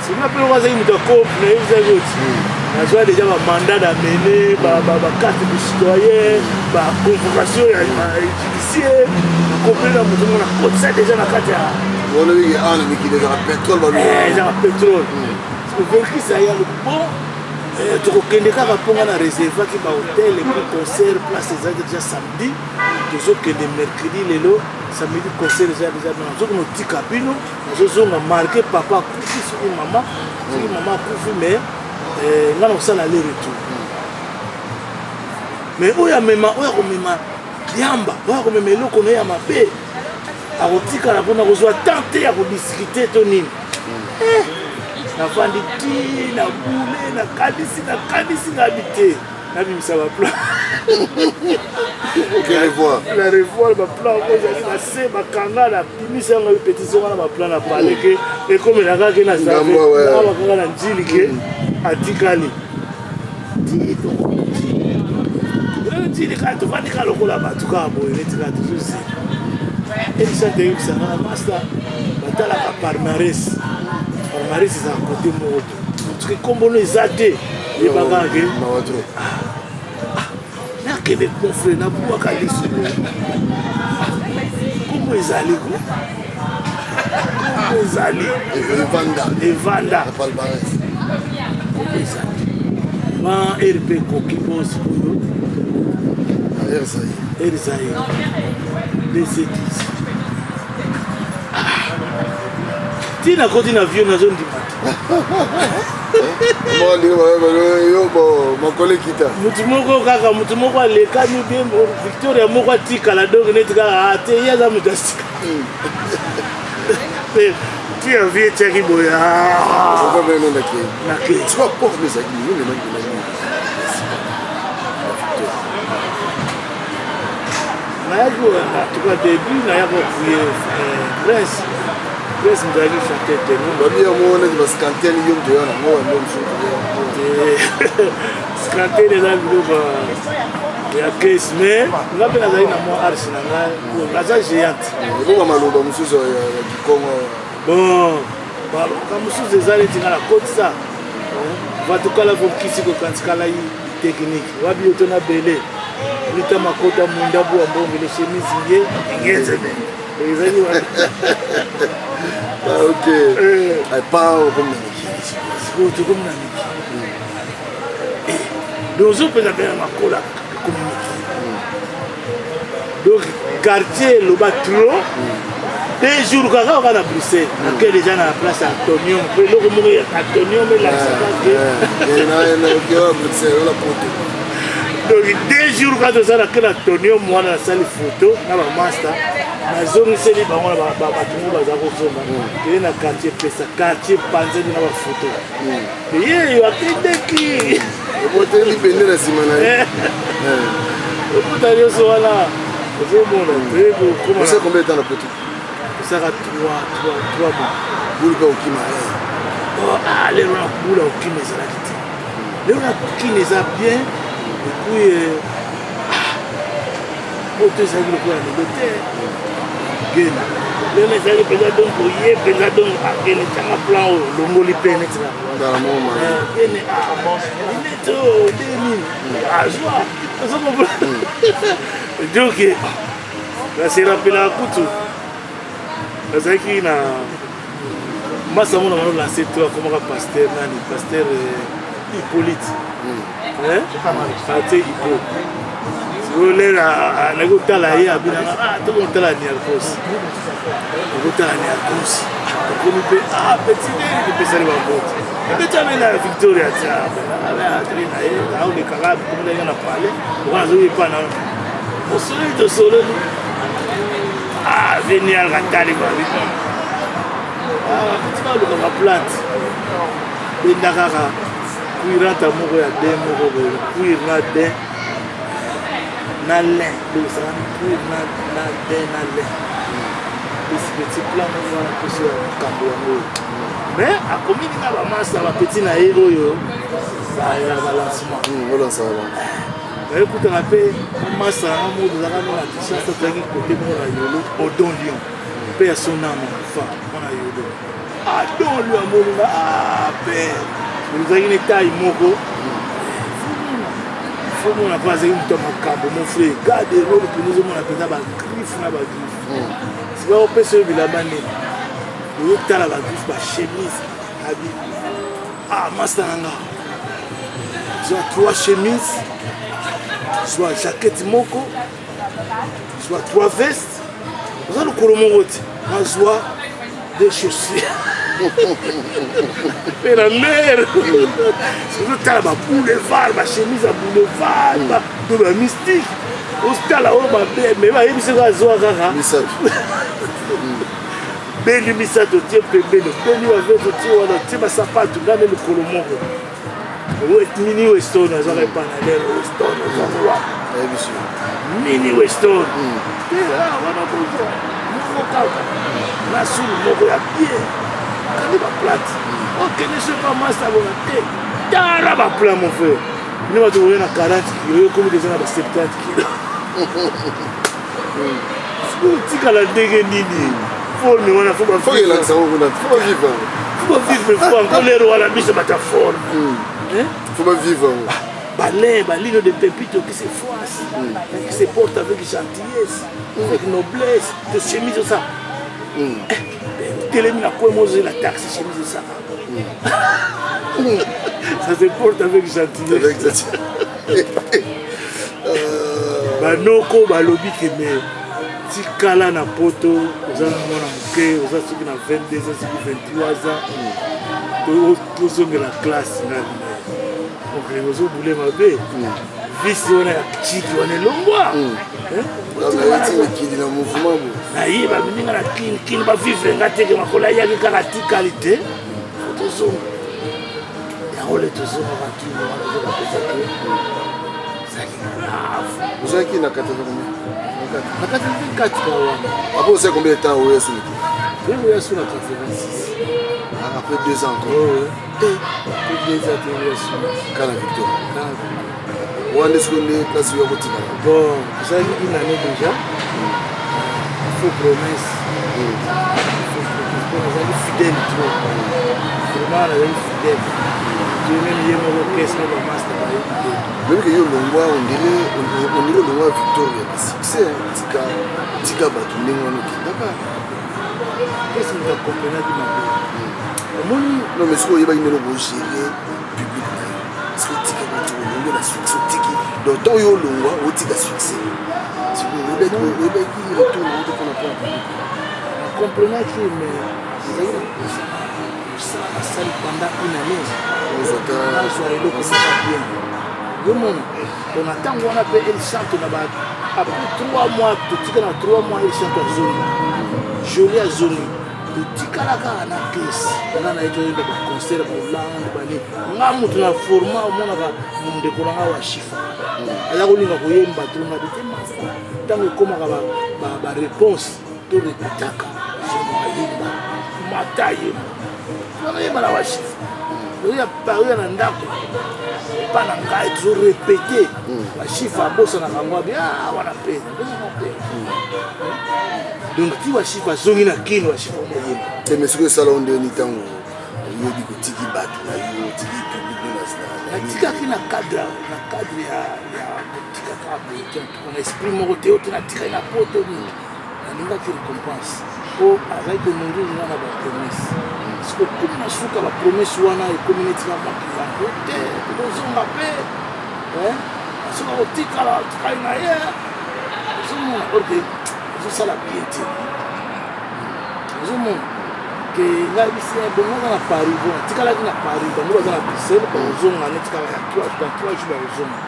sima mpe loko azalaki moto ya cope na ye ezalaki oti nazwa déjà bamandat d'amener bacarte de citoyen baconvocation ya judiciaire nakopeli na moto ngo nakotisa déjà na kati ya awa na mikili ezaka pétrole ezaka pétrole overkisa ye alobi bon. Eh, tokokende kaka mpo nga na reservaki bahotel epuis concert place ezali deja samedi tozokende mercredi lelo samedi concert eza deja nazokende otika bino nazozonga marke papa akufi soki mama soki mama akufi mais eh, nga na kosala aller retour mais oyo amema oyo akomema diamba oyo akomema eloko na ye ya mabe akotikala mpona kozwa temps te ya kodiskute to nini eh, nafandi ti na bule nakanisi nakanisi ngabi te nabimisa baplan na revoir baplan yango ezali na se bakanga na bimisa yango epetisi wana baplan na pale ke ekomelaka ke na awa kaka na njili ke atikali njili kaka tofandi kaka lokola bato kaka boye neti kaka tozozela elisa teyebisa nga masta batalaka palmares palmares ezala kote moko soki nkombo no eza te yebaka ke ah, ah, nakende mon frère nabwaka liso nkombo ezali ko nkombo ezali evanda evanda nkombo ezali ma rp ekoki mpo sikoyo erzaye dc10 ti nakoti na vieux nazondima te makolo ekita motu moko kaka motu moko alekani bien victoria moko atikala donc neti kaka ah, te ye aza moto asika ti ya vie etiaki boye ah. nayaki en tout cas début nayaki kofuye euh, prince prince moto ayaki chanteur ténor babi yango neti bascantene yo moto oya nango yango mosusu scantene eza biloko ya kese mais nga mpe nazali na mwa arche na ngai naza géante ekoka maloba mosusu ya kikongo bon maloba mosusu eza neti nga nakotisa vatukala vokisi kokantikala yi technique wabi yo to na bele lita makota mwinda bua mbongele chemise nge ngezebe ezali wana ah, ok eh. pa okomi na mikili sikoyo tokomi na mikili eh, donc ozopesa mpe na makola ekomi mikili donc quartier eloba trop deux jours kaka oka na bruxelles nake déjà na place ya antonium mpo eloko moko ya antonium elakisaka ke donc deux jours kaka toza na ke na antonium wana nasali photo na bamasta nazongiseli bango na bato moko baza kozonga toye na quartier pesa quartier panzani na bafoto yeyo akendeki oboteli bende na nsima na ye okuta nyonso wana ozomona toyekokomaosa combien de temps na poto osaka 3 mois bulu mpe okima oh, ah, lelo na bula okima ezalaki te lelo na kina eza bien epuis euh, ah, poto ezalaki lokola lelo te gene lelo ezalaki mpenza donc oye mpenza donc akende ah, tianga plan oyo longoli mpe neti na gene neti oyo ndenge nini azwa ozo comprendre donc naserapelaka kutu nazalaki na masa mona bano lance to akomaka pasteur nani pasteur euh, hippolyte ate hippo sikoyo lere naki kotala ye abinanga ah, tokotala niarcos tokotala niarcos tokomi mpe ah, petit nde topesani bambote ebeti abe na victoria ti ateli na ye aolekaka komi na palais oka nazoki epa na osololi tosololi ah venial katali babi ah tika luka ba plante benda kaka cuiranta moko ya den moko boye cuir na den na lin donc ezalaki cuir na na den na lin esi petit plan moko wana mposo ya makambo yango oyo mais akomi ninga bamasa bapeti na ye oyo ya balancement Nayekutana mpe masa na nga moko tozalaka no na Kinshasa, tozalaki kote moko na Yolo, Odon Lion mpe ya son ame fa mwana Yolo. Adon Lion amoni nga ah mpe tozalaki na taille moko fomona mpo azalaki moto ya makambo mon frère garde role mpenza ozomona mpenza bagriffe na bagriffe sikoyo opesa yo bilamba nini ozotala bagriffe bachemise abi ah masta na nga. Zwa trois chemises, zwa jaquette moko, zwa trois vestes, oza lokolo moko te, nazwa deux chaussures. mpe na lere ozotala baboulevard bachemise ya boulevard to bamystique otala oyo mabe me bayebisi kaka azwa kaka beli misato otie pembeni obeli bavete otie wana otie basapatu nga nde lokolo moko mini weston azwaka epa na lere weston ozwaka wapi mini weston hmm. te ah, wana kozwa moko kaka na sulu moko ya bien kandi baplate hmm. okende soki bamasta bona te tala baplan mon frère bino bato boye na 40 kilo yo ekomi deja na ba 70 kilo otikala ndenge nini forme wana fo elakisa ngo kuna fo bavivre yango fo bavivre fo yango lero wana biso bata forme hmm. fo bavivre yango balin balino de pepito qui se froisse hmm. qui se porte avec gentillesse avec noblesse de chemise osa hmm. eh, telemi na coin mozela taxi chemise osaka ça se porte avec gentillesse banoko balobi ke me tikala na poto oza na mwana moke oza soki na 22 ans soki 23 ans tozongela classe nga okende ozobule mabe visi wana ya chiki wana elongwa mikili na mouvement nayeba mininga na kini kini bavivre nga teke makolo ayaki kaka tikali te tozonga yango le tozongaka kini wana ozokapesa te ezali grave. Ozalaki na 80 combien? Na 84 ka wana. Après osali combien de temps oya sous mokili? Oya sous na 86. Ah, après deux ans encore. Oh, ouais. Après deux ans toya sous. Kana Victor. Kana Victor. Wana nde sikoyo nde place oya kotikala. Bon, tozalaki une année déjà. Faux promesse. Faux promesse. Mpo nazalaki fidèle trop. Vraiment nazalaki fidèle. Dieu même ye moko kese na bamasta bayebi te. Même que yo longwa ondire ondire olongwa Victoria na succès tika tika bato ndenge wana okendaka. Kese moto akomprenaki mabe. Omoni. Non mais sikoyo oyebaki ndenge okogere public na yo. Parce que tika bato olongwe na succès otiki donc ntango yo olongwa otika succès. Sikoyo oyebaki retour na yo te mpona mpona public. Nakomprenaki mais ezalaki na posa mosala nasali pendant une année nazwa eloko moko bien yo mona to na ntango wana mpe el santo na ba après 3 mois totika na 3 mois el santo azongi joli azongi totikala kaka na kesi nga na ye toyemba baconcert bahollande bani nga moto na forma omonaka ndeko na nga wa chifa aza kolinga koyemba to nga bite masta ntango ekomaka baréponse to repetaka zonga yemba mata yemba wana yemba na washifa oya oya na ndako epa na ngai tozo repete washifa abosanaka yango abi ah, wana mpe nabosana te donc ti washifa azongi na kini washifa omoyemba te mais soki osala o ndeni ntango oyebi kotiki bato na yo otiki public natikaki na cadre na cadre ya kotika kaka boye te na esprit moko te oyo te natikaki na poto nini Nalingaki recompense po azalaki ko nourrir nga na ba promesse. Sikoyo komi na suka ba promesse wana ekomi neti na mwa kiyango te tokozonga pe eh, soki akotikala atikali na ye ozomona orke ezosala bien te ozomona ke ngai bisi bongo aza na paris bon atikalaki na paris bango baza na bruxelles bakozonga neti kaka ya 3 dans 3 jours bakozonga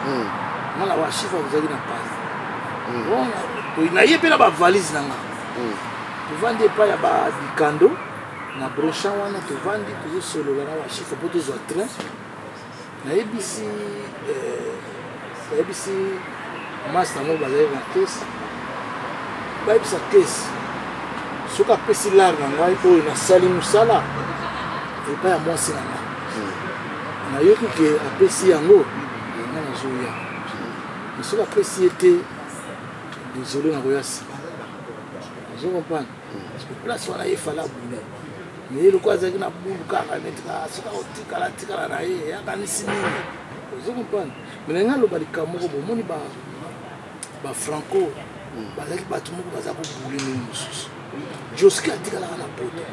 nga na washifa ozalaki na paris hmm. na ye mpe na bavalise na nga hmm. tovandi epai ya badikando na bronchan wana tovandi tozosolola na bachiffre mpo tozwa train nayebisi eh, nayebisi masta moko bazali na kesi bayebisa kesi soki apesi lare na ngai oyo nasali mosala epai ya mwasi na ngai hmm. nayoki ke apesi yango nga nazoya Mais soki apesi ye te désolé nakoya nsima ozo comprendre parce que place wana ye fala boule mais ye lokola azalaki na bulu kaka neti kaka soki akotikala atikala na ye akanisi nini ozo comprendre mais na ngai aloba likambo moko bomoni ba bafranco bazalaki bato moko baza kobule ndenge mosusu joski atikalaka na poto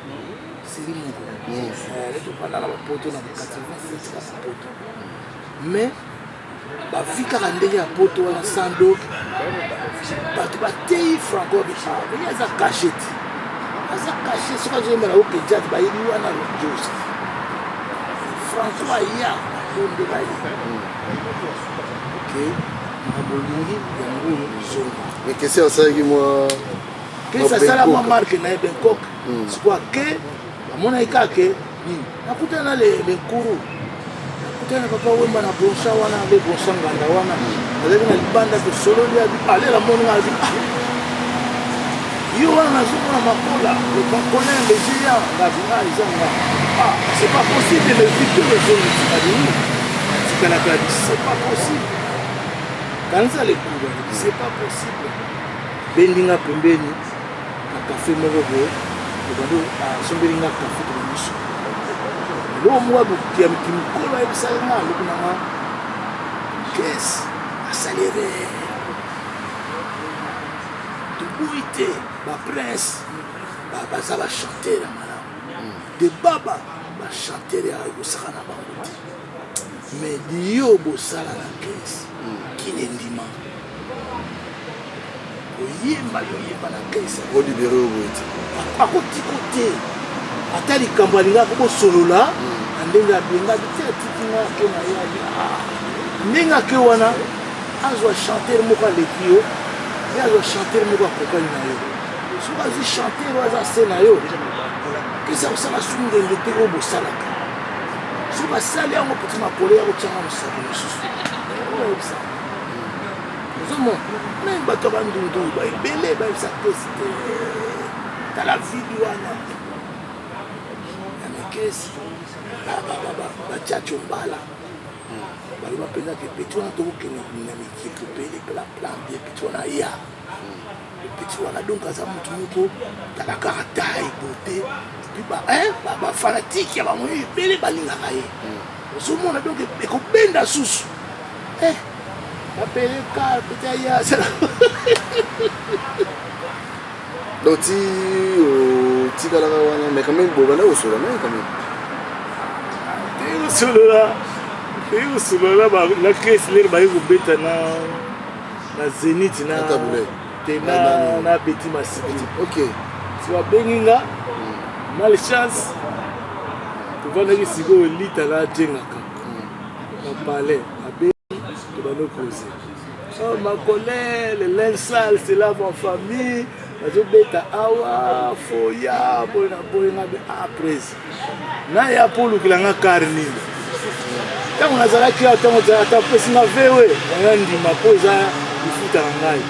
seri moko neti ofanda na bapoto na 87 kaka poto mais. Bavi kaka ndenge ya poto wana sans doc. Bato bateyi Franco ye aza cache te. Aza cache soki azoyemba na OK Jazz bayebi wana Joseph. Franco aya bondela ye. Ok, makambo olingi yango oyo zonga. Mais question asalaki mwa Kesi asala mwa marque na ye Bangkok. Sikoyo ake bamonaki kaka ke nini nakutana na le nkuru nakutana na papa wemba na broncha wana le broncha nganda wana azalaki na libanda tosololi abi ale namoni nga abi ah yo wana nazomona makola le makolin le géant nga abi ah eza nga ah c'est pas possible le victor ezongi abi oui atikalaka abi c'est pas possible kanisa le kuru abi c'est pas possible bendi nga pembeni na cafe moko boye tobandi asombeli nga cafe tobandi so eloko moko ya mikolo ayebisaki nga alobi na nga kese asali erreur toboyi te baprince baza bachanteur ya malamu de baba bachanteur ya ekosaka na bango te mais diyo bosala na kese kini endima Koyemba yo yemba na kese. O libere yo boye te. Akotiko te. Ata likambo alingaka bosolola na ndenge abengaki te atiki nga ake na ye abi ah. Ndenge ake wana azwa chanteur moko aleki yo ye azwa chanteur moko akokani na yo soki azwi chanteur oyo aza se na yo kesi akosala su ngenge te oyo bosalaka soki basali yango peti makolo ya kotyanga mosapi mosusu oyebisa ozomona meme bato ya bandundu baebele bayebisa kesi te tala vidi wana ya mekesi bachacho mbala baloba mpenza ke peti wana tokokende na mikili topele pela plan bien peti wana ya peti wana donc aza motu moko tala kaka taille beauté bafanatike ya bango ebele balingaka ye ozomona donc ekobenda susu eh bapeleka peti aya donc ti otikalaka wana mais quand même bobanda kosolola naye quand même toyei kosolola toyei kosolola na chrysler baye kobeta na na zenith na te na na beti masiki ok si babengi nga malchance tovandaki sikoyo lita na jengaka na palais abengi tobandi cause oh, makole le linge sale se lave en famille bazobeta awa foya boye na boye nga be ah naya mpo olukela nga kar nini ntango nazalaki awa ntango ata opesi nga vewe nanga ndima mpo eza lifuta na ngai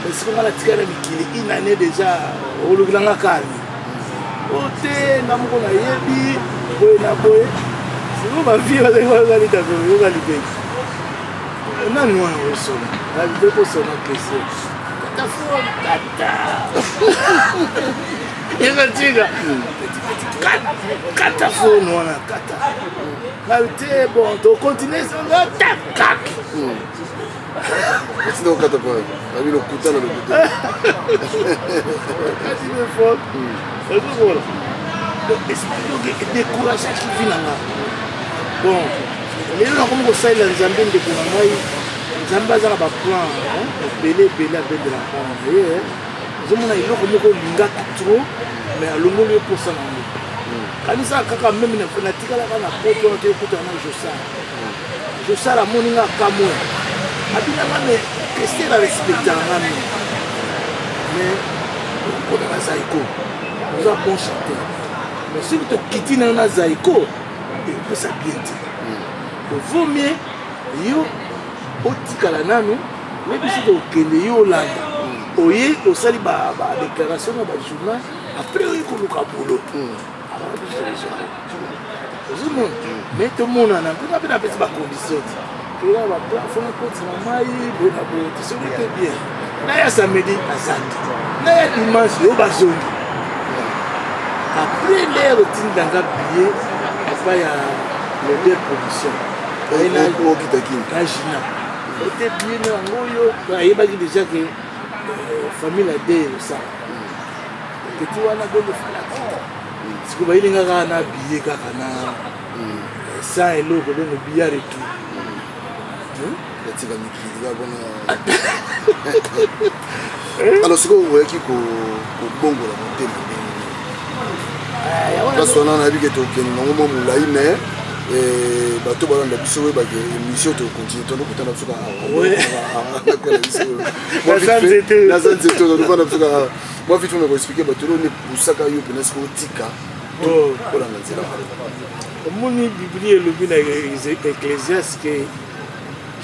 esiko nga natikali na mikili une année déjà olukela nga kar nini o te nga moko nayebi boye na boye sikoyo bavie bazali bayokalita yoka libeki nani wana osona nabite kosona question kata fone kata Eza kata phone wana kata. Ngabi te bon to continuer songa tak kak. Otinda kokata pa babi lokuta na lokuta. Kati be phone. Ozomona. Donc esprit donc décourageaki vie na nga. Bon lelo nakomi kosalela nzambe ndeko na ngai nzambe aza na baplan ebele ebele abendelaka bana na ye ozomona eloko moko olingaki trop mais alongoli yo mposa na yango kanisa kaka meme natikalaka na poto wana toyokutana na josar josar amoni nga kamwe abinanga me kester arespectaka nga mingi mais okokota na zaiko oza bon chanteur mais soki tokiti nayo na zaiko ekopesa bien te vaut mieux yo otikala nanu me biso tokende yo olanda oye osali ba déclaration na ba journal après oye koluka boulot abana biso tozwaka ozomona me tomonana mpe nga mpe napesi bacondition te toyaka baplafond ekoti na mai boye na boye tosoki mpe bien na ya samedi aza te na ya dimanche yo bazongi après lere otindela nga billet epai ya leader production na gina ote billet na yango oyo ayebaki déjà ke euh, famille na de osala petit wana bongo falaki sikoyo bayeli nga kaka na billet kaka na sans eloko donc billet retour hmm? Natika mikili kaka mpona. Alors sikoyo oyaki kobongola motema ndenge nini? Place wana nayebi ke tokende nango mwa molai, mais bato balanda biso oyebake émission tocontinue, tondokutana biso kaka naza nzete, tondokutana biso kaka mwa vite fait. Koexpliquer bato eloko nde epusaka yo mpena soki otika kolanda nzela. Omoni, Biblia elobi na Ecclésiaste que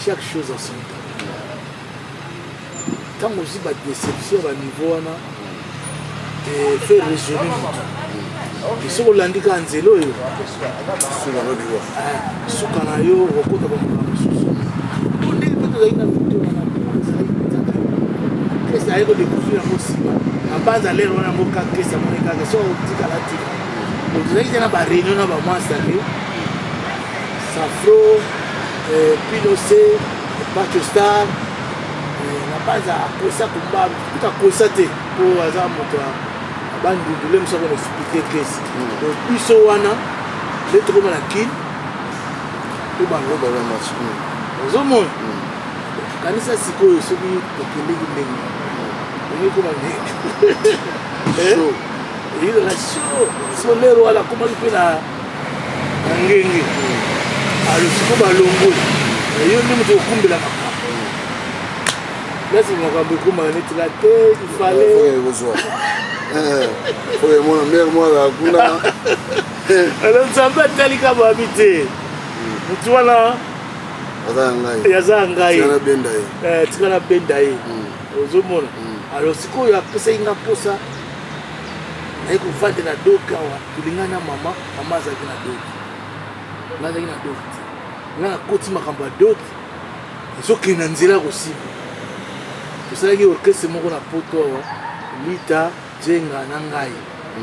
chaque chose a son temps. Ntango ozwi badéception ya baniveau wana, fait raisonner motu. Soki olandi kaka nzela oyo, suka na yo okokota bamakambo mosusu. Po ndenge mpe tozalaki na foto wana, ezalaki kesi aye kodécouvrir yango nsima na banza lere wana, yango kaka kesi amoni kaka soki otikala tika. Tozalaki te na baréunion na bamwasake Safro, Pinose, Pacho Star na banza akosa komba kuta akosa te, mpo aza moto abandundule mosu akona expliquer kesi. Donc biso wana nde tokoma na Kine to bango ozomona. Kanisa sikoyo soki tokendeki ndenge ndenge koma ndenge ezala chaud. So lero wana akomaki mpe na ngenge. Alo siko balongwe, yo nde moto okumbela makambo place, makambo ekomaka neti la te ifale. Mona mare mwana kuna. Alors Nzambe atalika babi te, motu wana aza ya ngai, tika na benda ye. Ozomona, alors sikoyo apesaki nga mposa naye kovande na doki awa. Tolingani na mama, mama azalaki na doki, nga azalaki na doki te. Nga nakoti makambo ya doki, ezokende na nzela ya kosimba. Tosalaki orchestre moko na Poto awa, Lita Jenga na ngai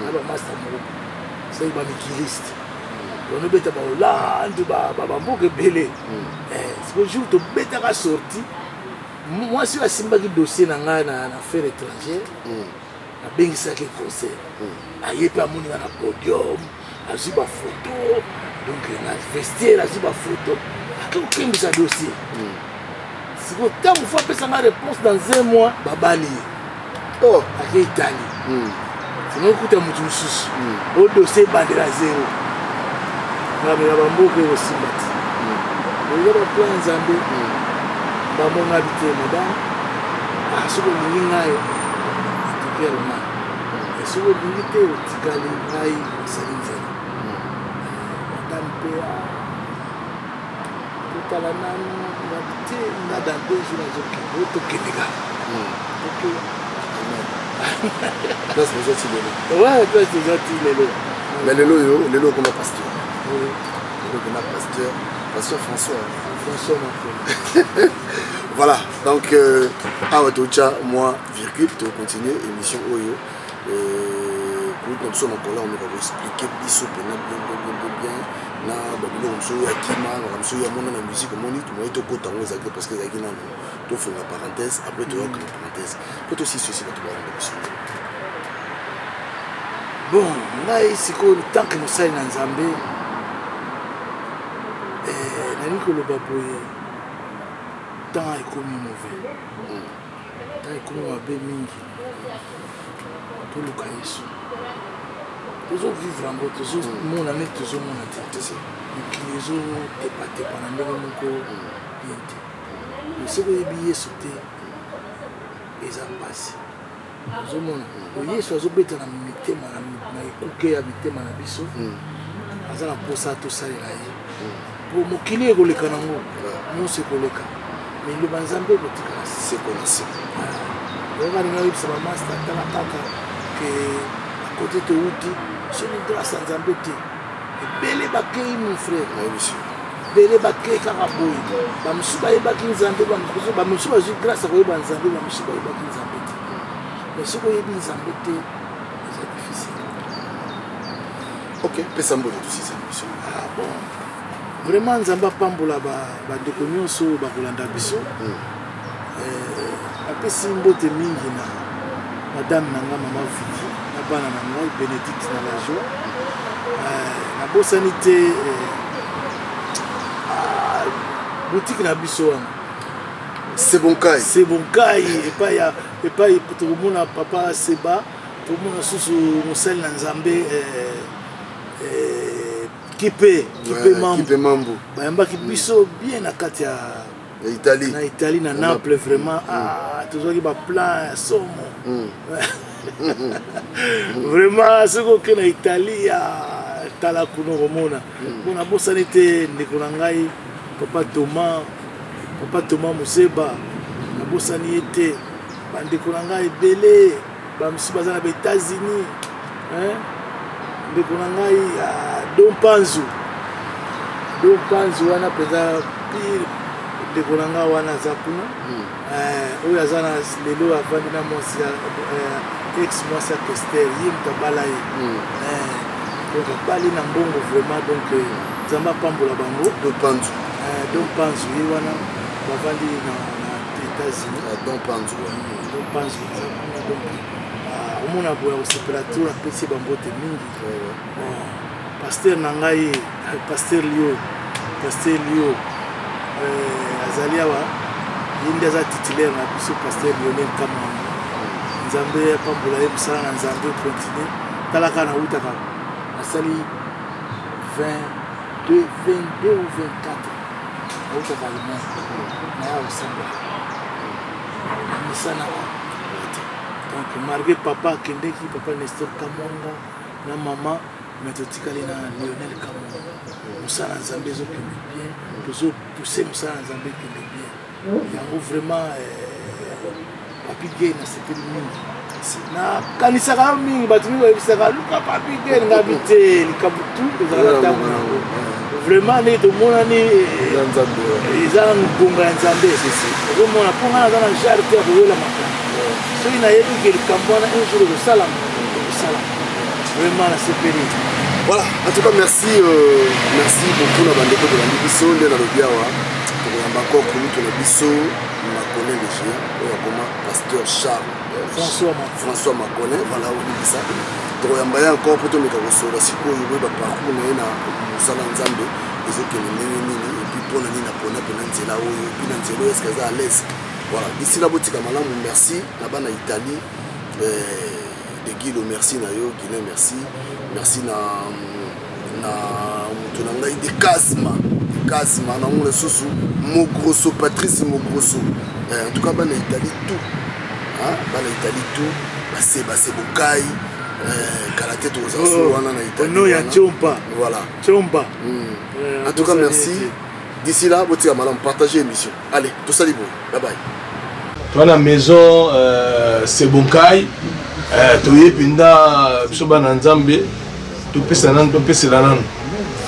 na bamaster moko, tosalaki bamikiliste banobeta bahollande, bamboka ebele. Siko jour tobetaka sortie, mwasi oyo asimbaki dossier na ngai na affaire étrangère, abengisaki concert, aye mpe amoni nga na podium, azwi bafoto, donc na vestiaire azwi bafoto, ake kokembisa dossier. Sikoyo ntango fo apesanga réponse dans un mois, babali ye, ake Italie, sino okuta motu mosusu o dossier ebandela zero. Ngamela bamboka ekosimba te, eza baplan ya Nzambe. Bamonga bi te, madame, soki olingi ngai etoki Allemagne, soki olingi te otikali, ngai osali nzela. Madame mpe totala nanu, ngabi te, nga dans 2 jours nazokende, oyo tokende kaka toke. Place boza ti lelo. Ouais, place toza ti lelo. Mais lelo oyo, lelo okoma pasteur, lelo okoma pasteur, pasteur François. François Macron. Voilà, donc awa totya mwa virgule, tocontinue émission oyo. Kulutu na biso makolo akomeka koexpliquer biso mpena bien bien bien bien bien na babiloko mosusu oyo akima, makambo mosusu oyo amona na musique. Omoni, tomoyi tokota yango ezalaki parce que ezalaki nano tofunga parenthèse, après toyokanga parenthèse mpo tosisi osi bato balanda biso. Bon, ngai sikoyo tant que mosali na Nzambe, nalingi koloba boye: temps ekomi mauvais, temps ekomi mabe mingi. Toluka Yesu. Tozovivre yango, tozomona neti tozomona te. Mokili ezotepatepa na ndenge moko bien te, mais soki oyebi Yesu te, eza mpasi. Ozomona, Yesu azobeta na mitema, na ekuke ya mitema na biso, aza na mposa tosalela ye, po mokili ekoleka nango nyonso, ekoleka, mais liloba Nzambe ekotikala seko na seko. Yoka, alingi oyebisa bamaster, tala kaka ke akote touti, soki grâce ya Nzambe te, ebele bakei, mon frère, ebele bakei kaka boye. Bamosusu bayebaki Nzambe, bamosusu bazwi grâce ya koyeba Nzambe, bamosusu bayebaki Nzambe te. Mais soki oyebi Nzambe te, eza difficile. Ok, pesa mbote, tosisa biso. Ah bon, vraiment Nzambe apambola bandeko nyonso oyo bakolanda biso. Apesi mbote mingi na madame na nga, mama Viki, na bana na ngai Bénédicte na la joie. Nabosani te boutique na biso wana. Sebonkai. Sebonkai epai ya epai tokomona papa Seba, tokomona susu mosali na Nzambe eh, eh, Kipe, Kipe Ouais, Mambu. Kipe Mambu. Bayambaki biso bien na kati ya Na Italie. Na Italie na Na Naples Naples. vraiment ah tozwaki ba plan ya somo. Vraiment soki oke na Italie ah, tala kuna okomona. Bon nabosani te ndeko na ngai papa Thomas, papa Thomas Museba nabosani ye te. Bandeko na ngai ebele ba misusu baza na ba États-Unis hein? Ndeko na ngai ah, Don Panzu, Don Panzu wana mpenza pire ndeko na ngai wana aza kuna eh, oyo aza na lelo avandi na mwasi ya eh, ex mwasi ya Kester, ye moto abala ye eh, donc abali na mbongo vraiment donc eh, Nzambe apambola bango. Don Panzu eh, Don Panzu ye wana bavandi na, na États-Unis. Ah, Don Panzu ouais. Don Panzu aza kuna donc ah, omona boya kosepela to napesi ye bambote mingi. Bon, pasteur na ngai pasteur Lio, pasteur Lio eh, azali awa ye nde aza titulaire na biso pasteur Lionel Kamwanga. Nzambe apambola ye mosala na Nzambe continue. Tala kaka nautaka nasali 22 22 ou 24 nautaka Allemagne naya kosambela misana donc malgré papa akendeki papa Nestor Kamwanga na mama mais totikali na Lionel Kamwanga mosala na Nzambe ezokende bien tozopousse mosala na Nzambe ekende bien yango vraiment eh, Papi Gay nasepeli mingi nakanisaka yo mingi bato mingi bayebisaka luka Papi Gay ngabi te likambo tu ezalaka na ntango yango vraiment ndenge tomonani eza ngonga ya Nzambe okomona mpo ngai naza na genre te ya kowela makambo soki nayebi ke likambo wana un jour ekosalama ekosalama vraiment nasepeli. Voilà, en tout cas merci euh, merci beaucoup na bandeko tolandi biso nde nalobi awa tokoyamba encore kulutu na biso Makolin de Géant oyo akoma pasteur Charles François Makolin. François Makolin voilà olibisa tokoyamba ye encore mpo tomeka kosolola sikoyo boyeba parcours na ye na mosala Nzambe ezokende ndenge nini epuis mpo na nini apona mpena nzela oyo epuis na nzela oyo eske aza à l'aise. Voilà, d'ici là botika malamu merci na bana Italie euh, de Guilo merci na yo Guilin merci merci na na moto na ngai de Kasma de Kasma na ngo lisusu Mogrosso Patrice Mogrosso eh, en tout cas bana Italie tout hein, bana Italie tout base base bokai eh, kala te tokozala so wana na Italie ono ya wana. Chompa voilà Chompa mm. en tout cas merci d'ici là botika malamu partager émission allez tosali boye bye bye. Toza na maison euh, Sebonkai euh, toye mpenza biso bana Nzambe topesa nanu topesela nanu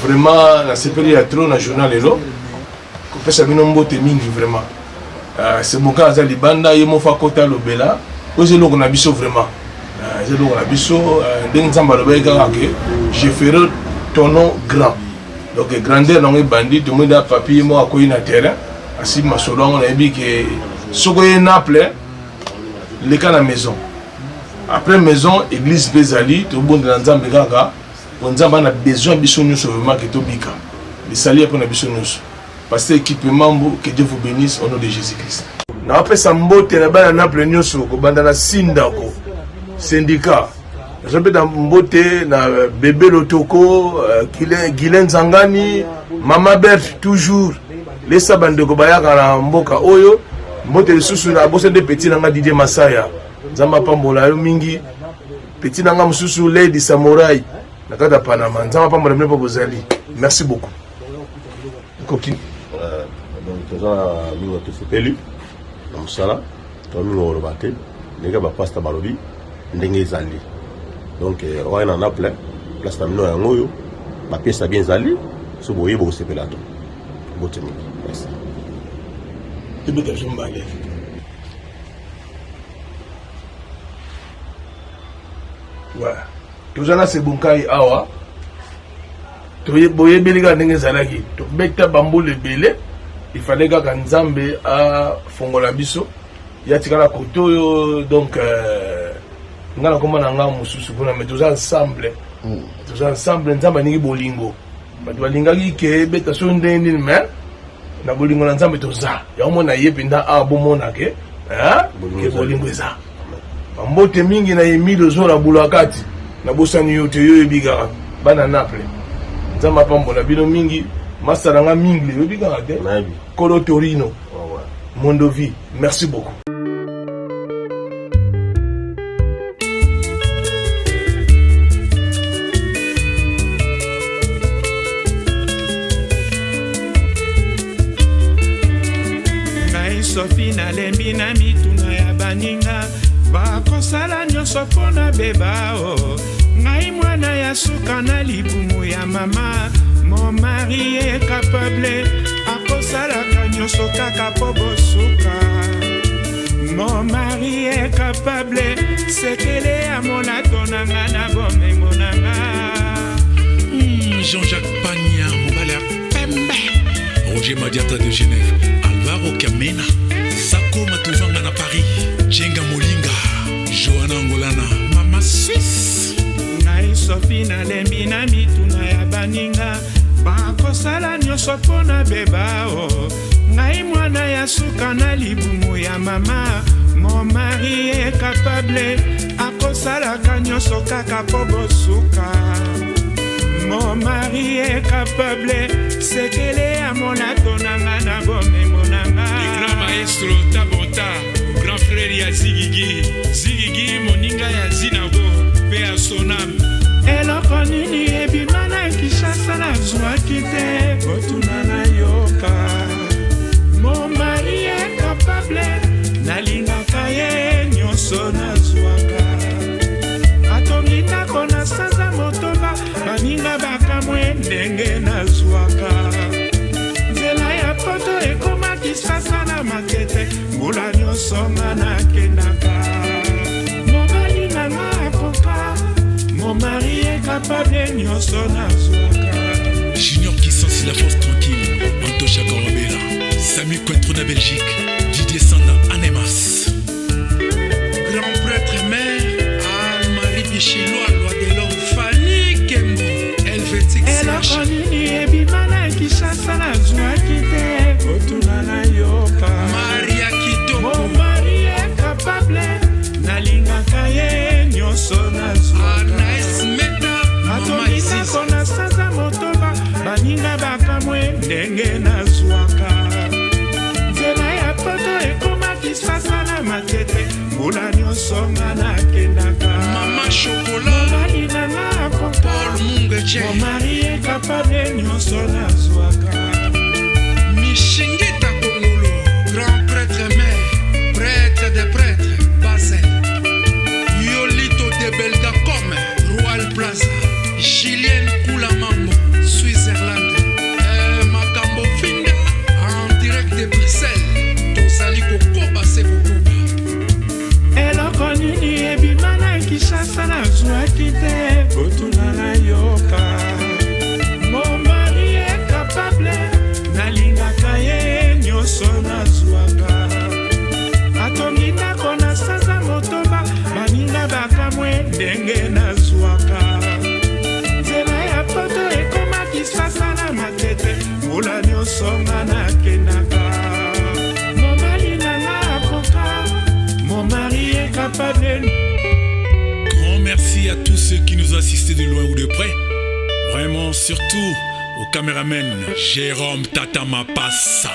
vraiment nasepeli ya trop na journal lelo kopesa bino mbote mingi vraiment euh, Sebonkai aza libanda ye moko akota alobela oyo eza eloko na biso vraiment euh, eza eloko na biso euh, ndenge Nzambe alobaki kaka ke je ferai ton nom grand donc grandeur nango ebandi tomoni da papi ye moko akoyi na terrain asimbi masolo yango nayebi ke soki oye Naples leka na maison après maison église mpe ezali tobondela Nzambe kaka po Nzambe ana besoin biso nyonso vraiment ke tobika lisali ya mpo na biso nyonso. Pasteur Equipe Mambu, que Dieu vous bénisse au nom de Jésus-Christ. Napesa mbote na bana Naples nyonso kobanda na Sindako syndicat nazopeta mbote na bebe Lotoko, Guilain Nzangani, Mama Berthe toujours lesa bandeko bayaka na mboka oyo mbote lisusu na bosa nde petit na nga Didier Masaya Nzambe apambola yo mingi petit na nga mosusu Lady Samurai na kati ya Panama Nzambe apambola bino mpo bozali merci beaucoup koki donc toza na mingi tosepeli na mosala toza mingi koloba te ndenge bapasta balobi ndenge ezali donc oyo na Naples place na bino yango oyo bapiesa bien ezali so boye bokosepela to bote mingi merci. Tobeta biso mibale. Ouais. Toza na Sebonkai awa boyebeli kaka ndenge ezalaki tobeta bambula ebele ifale kaka Nzambe afongola biso ya tikala kote oyo donc euh, nga nakoma na nga mosusu kuna mais toza ensemble toza ensemble Nzambe alingi bolingo bato balingaki ke ebeta so ndenge nini mais Na bolingo na Nzambe toza. Yango mona ye mpenza awa bomona ke ke bolingo eza. Mbote mingi na Emile Ozola Bulakati. Nabosani yo te, yo oyebi kaka bana Naples. Nzambe apambola bino mingi. Masta na nga mingi oyebi kaka te. Kolo Torino. Mondovi, merci beaucoup. Ngai Sofi nalembi na mituna ya baninga bakosala nyonso mpo na beba o oh. Ngai mwana ya suka na libumu ya mama. Mon mari est capable akosalaka nyonso kaka mpo bosuka. Mon mari est capable sekele ya molato na nga na bomengo na nga. Jean-Jacques Pagna, mobali ya pembe. Roger Madiata de Genève, Alvaro Kamena, Sako Matuvanga na Paris, Djenga Molinga, Johanna Angolana, Mama Suisse. Ngai Sofi nalembi na mituna ya baninga bakosala nyonso mpo na beba o oh. Ngai mwana ya suka na libumu ya mama. Mon mari est capable akosalaka nyonso kaka mpo bosuka. Mon mari est capable sekele ya molato na nga na bomengo na nga. Le grand maestro Tabota, grand frère ya Zigigi, Zigigi moninga ya Zinago pe ya Sonam. Eloko nini ebima na Kinshasa nazwaki te kotuna nayoka. Mon mari est capable nalingaka ye nyonso nazwaka. Atongi ndako na sanza motoba baninga bakamwe ndenge nazwaka. Nzela ya poto ekoma Kinshasa na Matete mbula nyonso nga nakendaka. Mobali na nga akoka, mon mari est capable nyonso nazwaka. Junior Kissansi, la force tranquille, Antosha Korobela, Samy Cointreau na Belgique, Didier Sanda Anemas. Grand prêtre mère, Anne-Marie Bichilwa, loi de l'homme, Fanny Kembo, Helvétique Eloko CH. nini ebima na Kinshasa nazwaki te kotuna nayoka. Maria Kitoko. Mon mari est capable nalingaka ye nyonso nazwaka. Anaïs Meta, Mama Atongi Isis. ndako na sanza motoba baninga bakamwe ndenge nazwaka. Nzela ya poto ekoma Kinshasa na Matete mbula nyonso nga nakendaka. Mama Chocolat. Mobali na nga akoka. Paul Mungeche. Mon mari est capable nyonso nazwaka. Mishingita Kongolo, grand prêtre mère, prêtre des prêtres, Basel. Yolito de Belgacom, Royal Plaza. Julienne Koulamambo, Switzerland. Makambo Finda, en direct de Bruxelles. Tozali kokoba se kokoba. Eloko nini ebima na Kinshasa nazwaki te kotuna nayoka. Mon mari est capable nalingaka ye nyonso nazwaka. Atongi ndako na sanza motoba baninga bakamwe ndenge nazwaka. Nzela ya poto ekoma Kinshasa na Matete mbula nyonso nga nakendaka. Mobali na nga akoka, mon mari est capable. Grand merci à tous ceux qui nous ont assistés de loin ou de près. Vraiment, surtout au caméraman Jérôme Tata Mapassa.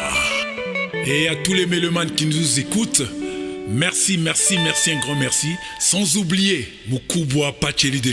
Et à tous les mélomanes qui nous écoutent, merci, merci, merci, un grand merci. Sans oublier Mukubwa Pacheli de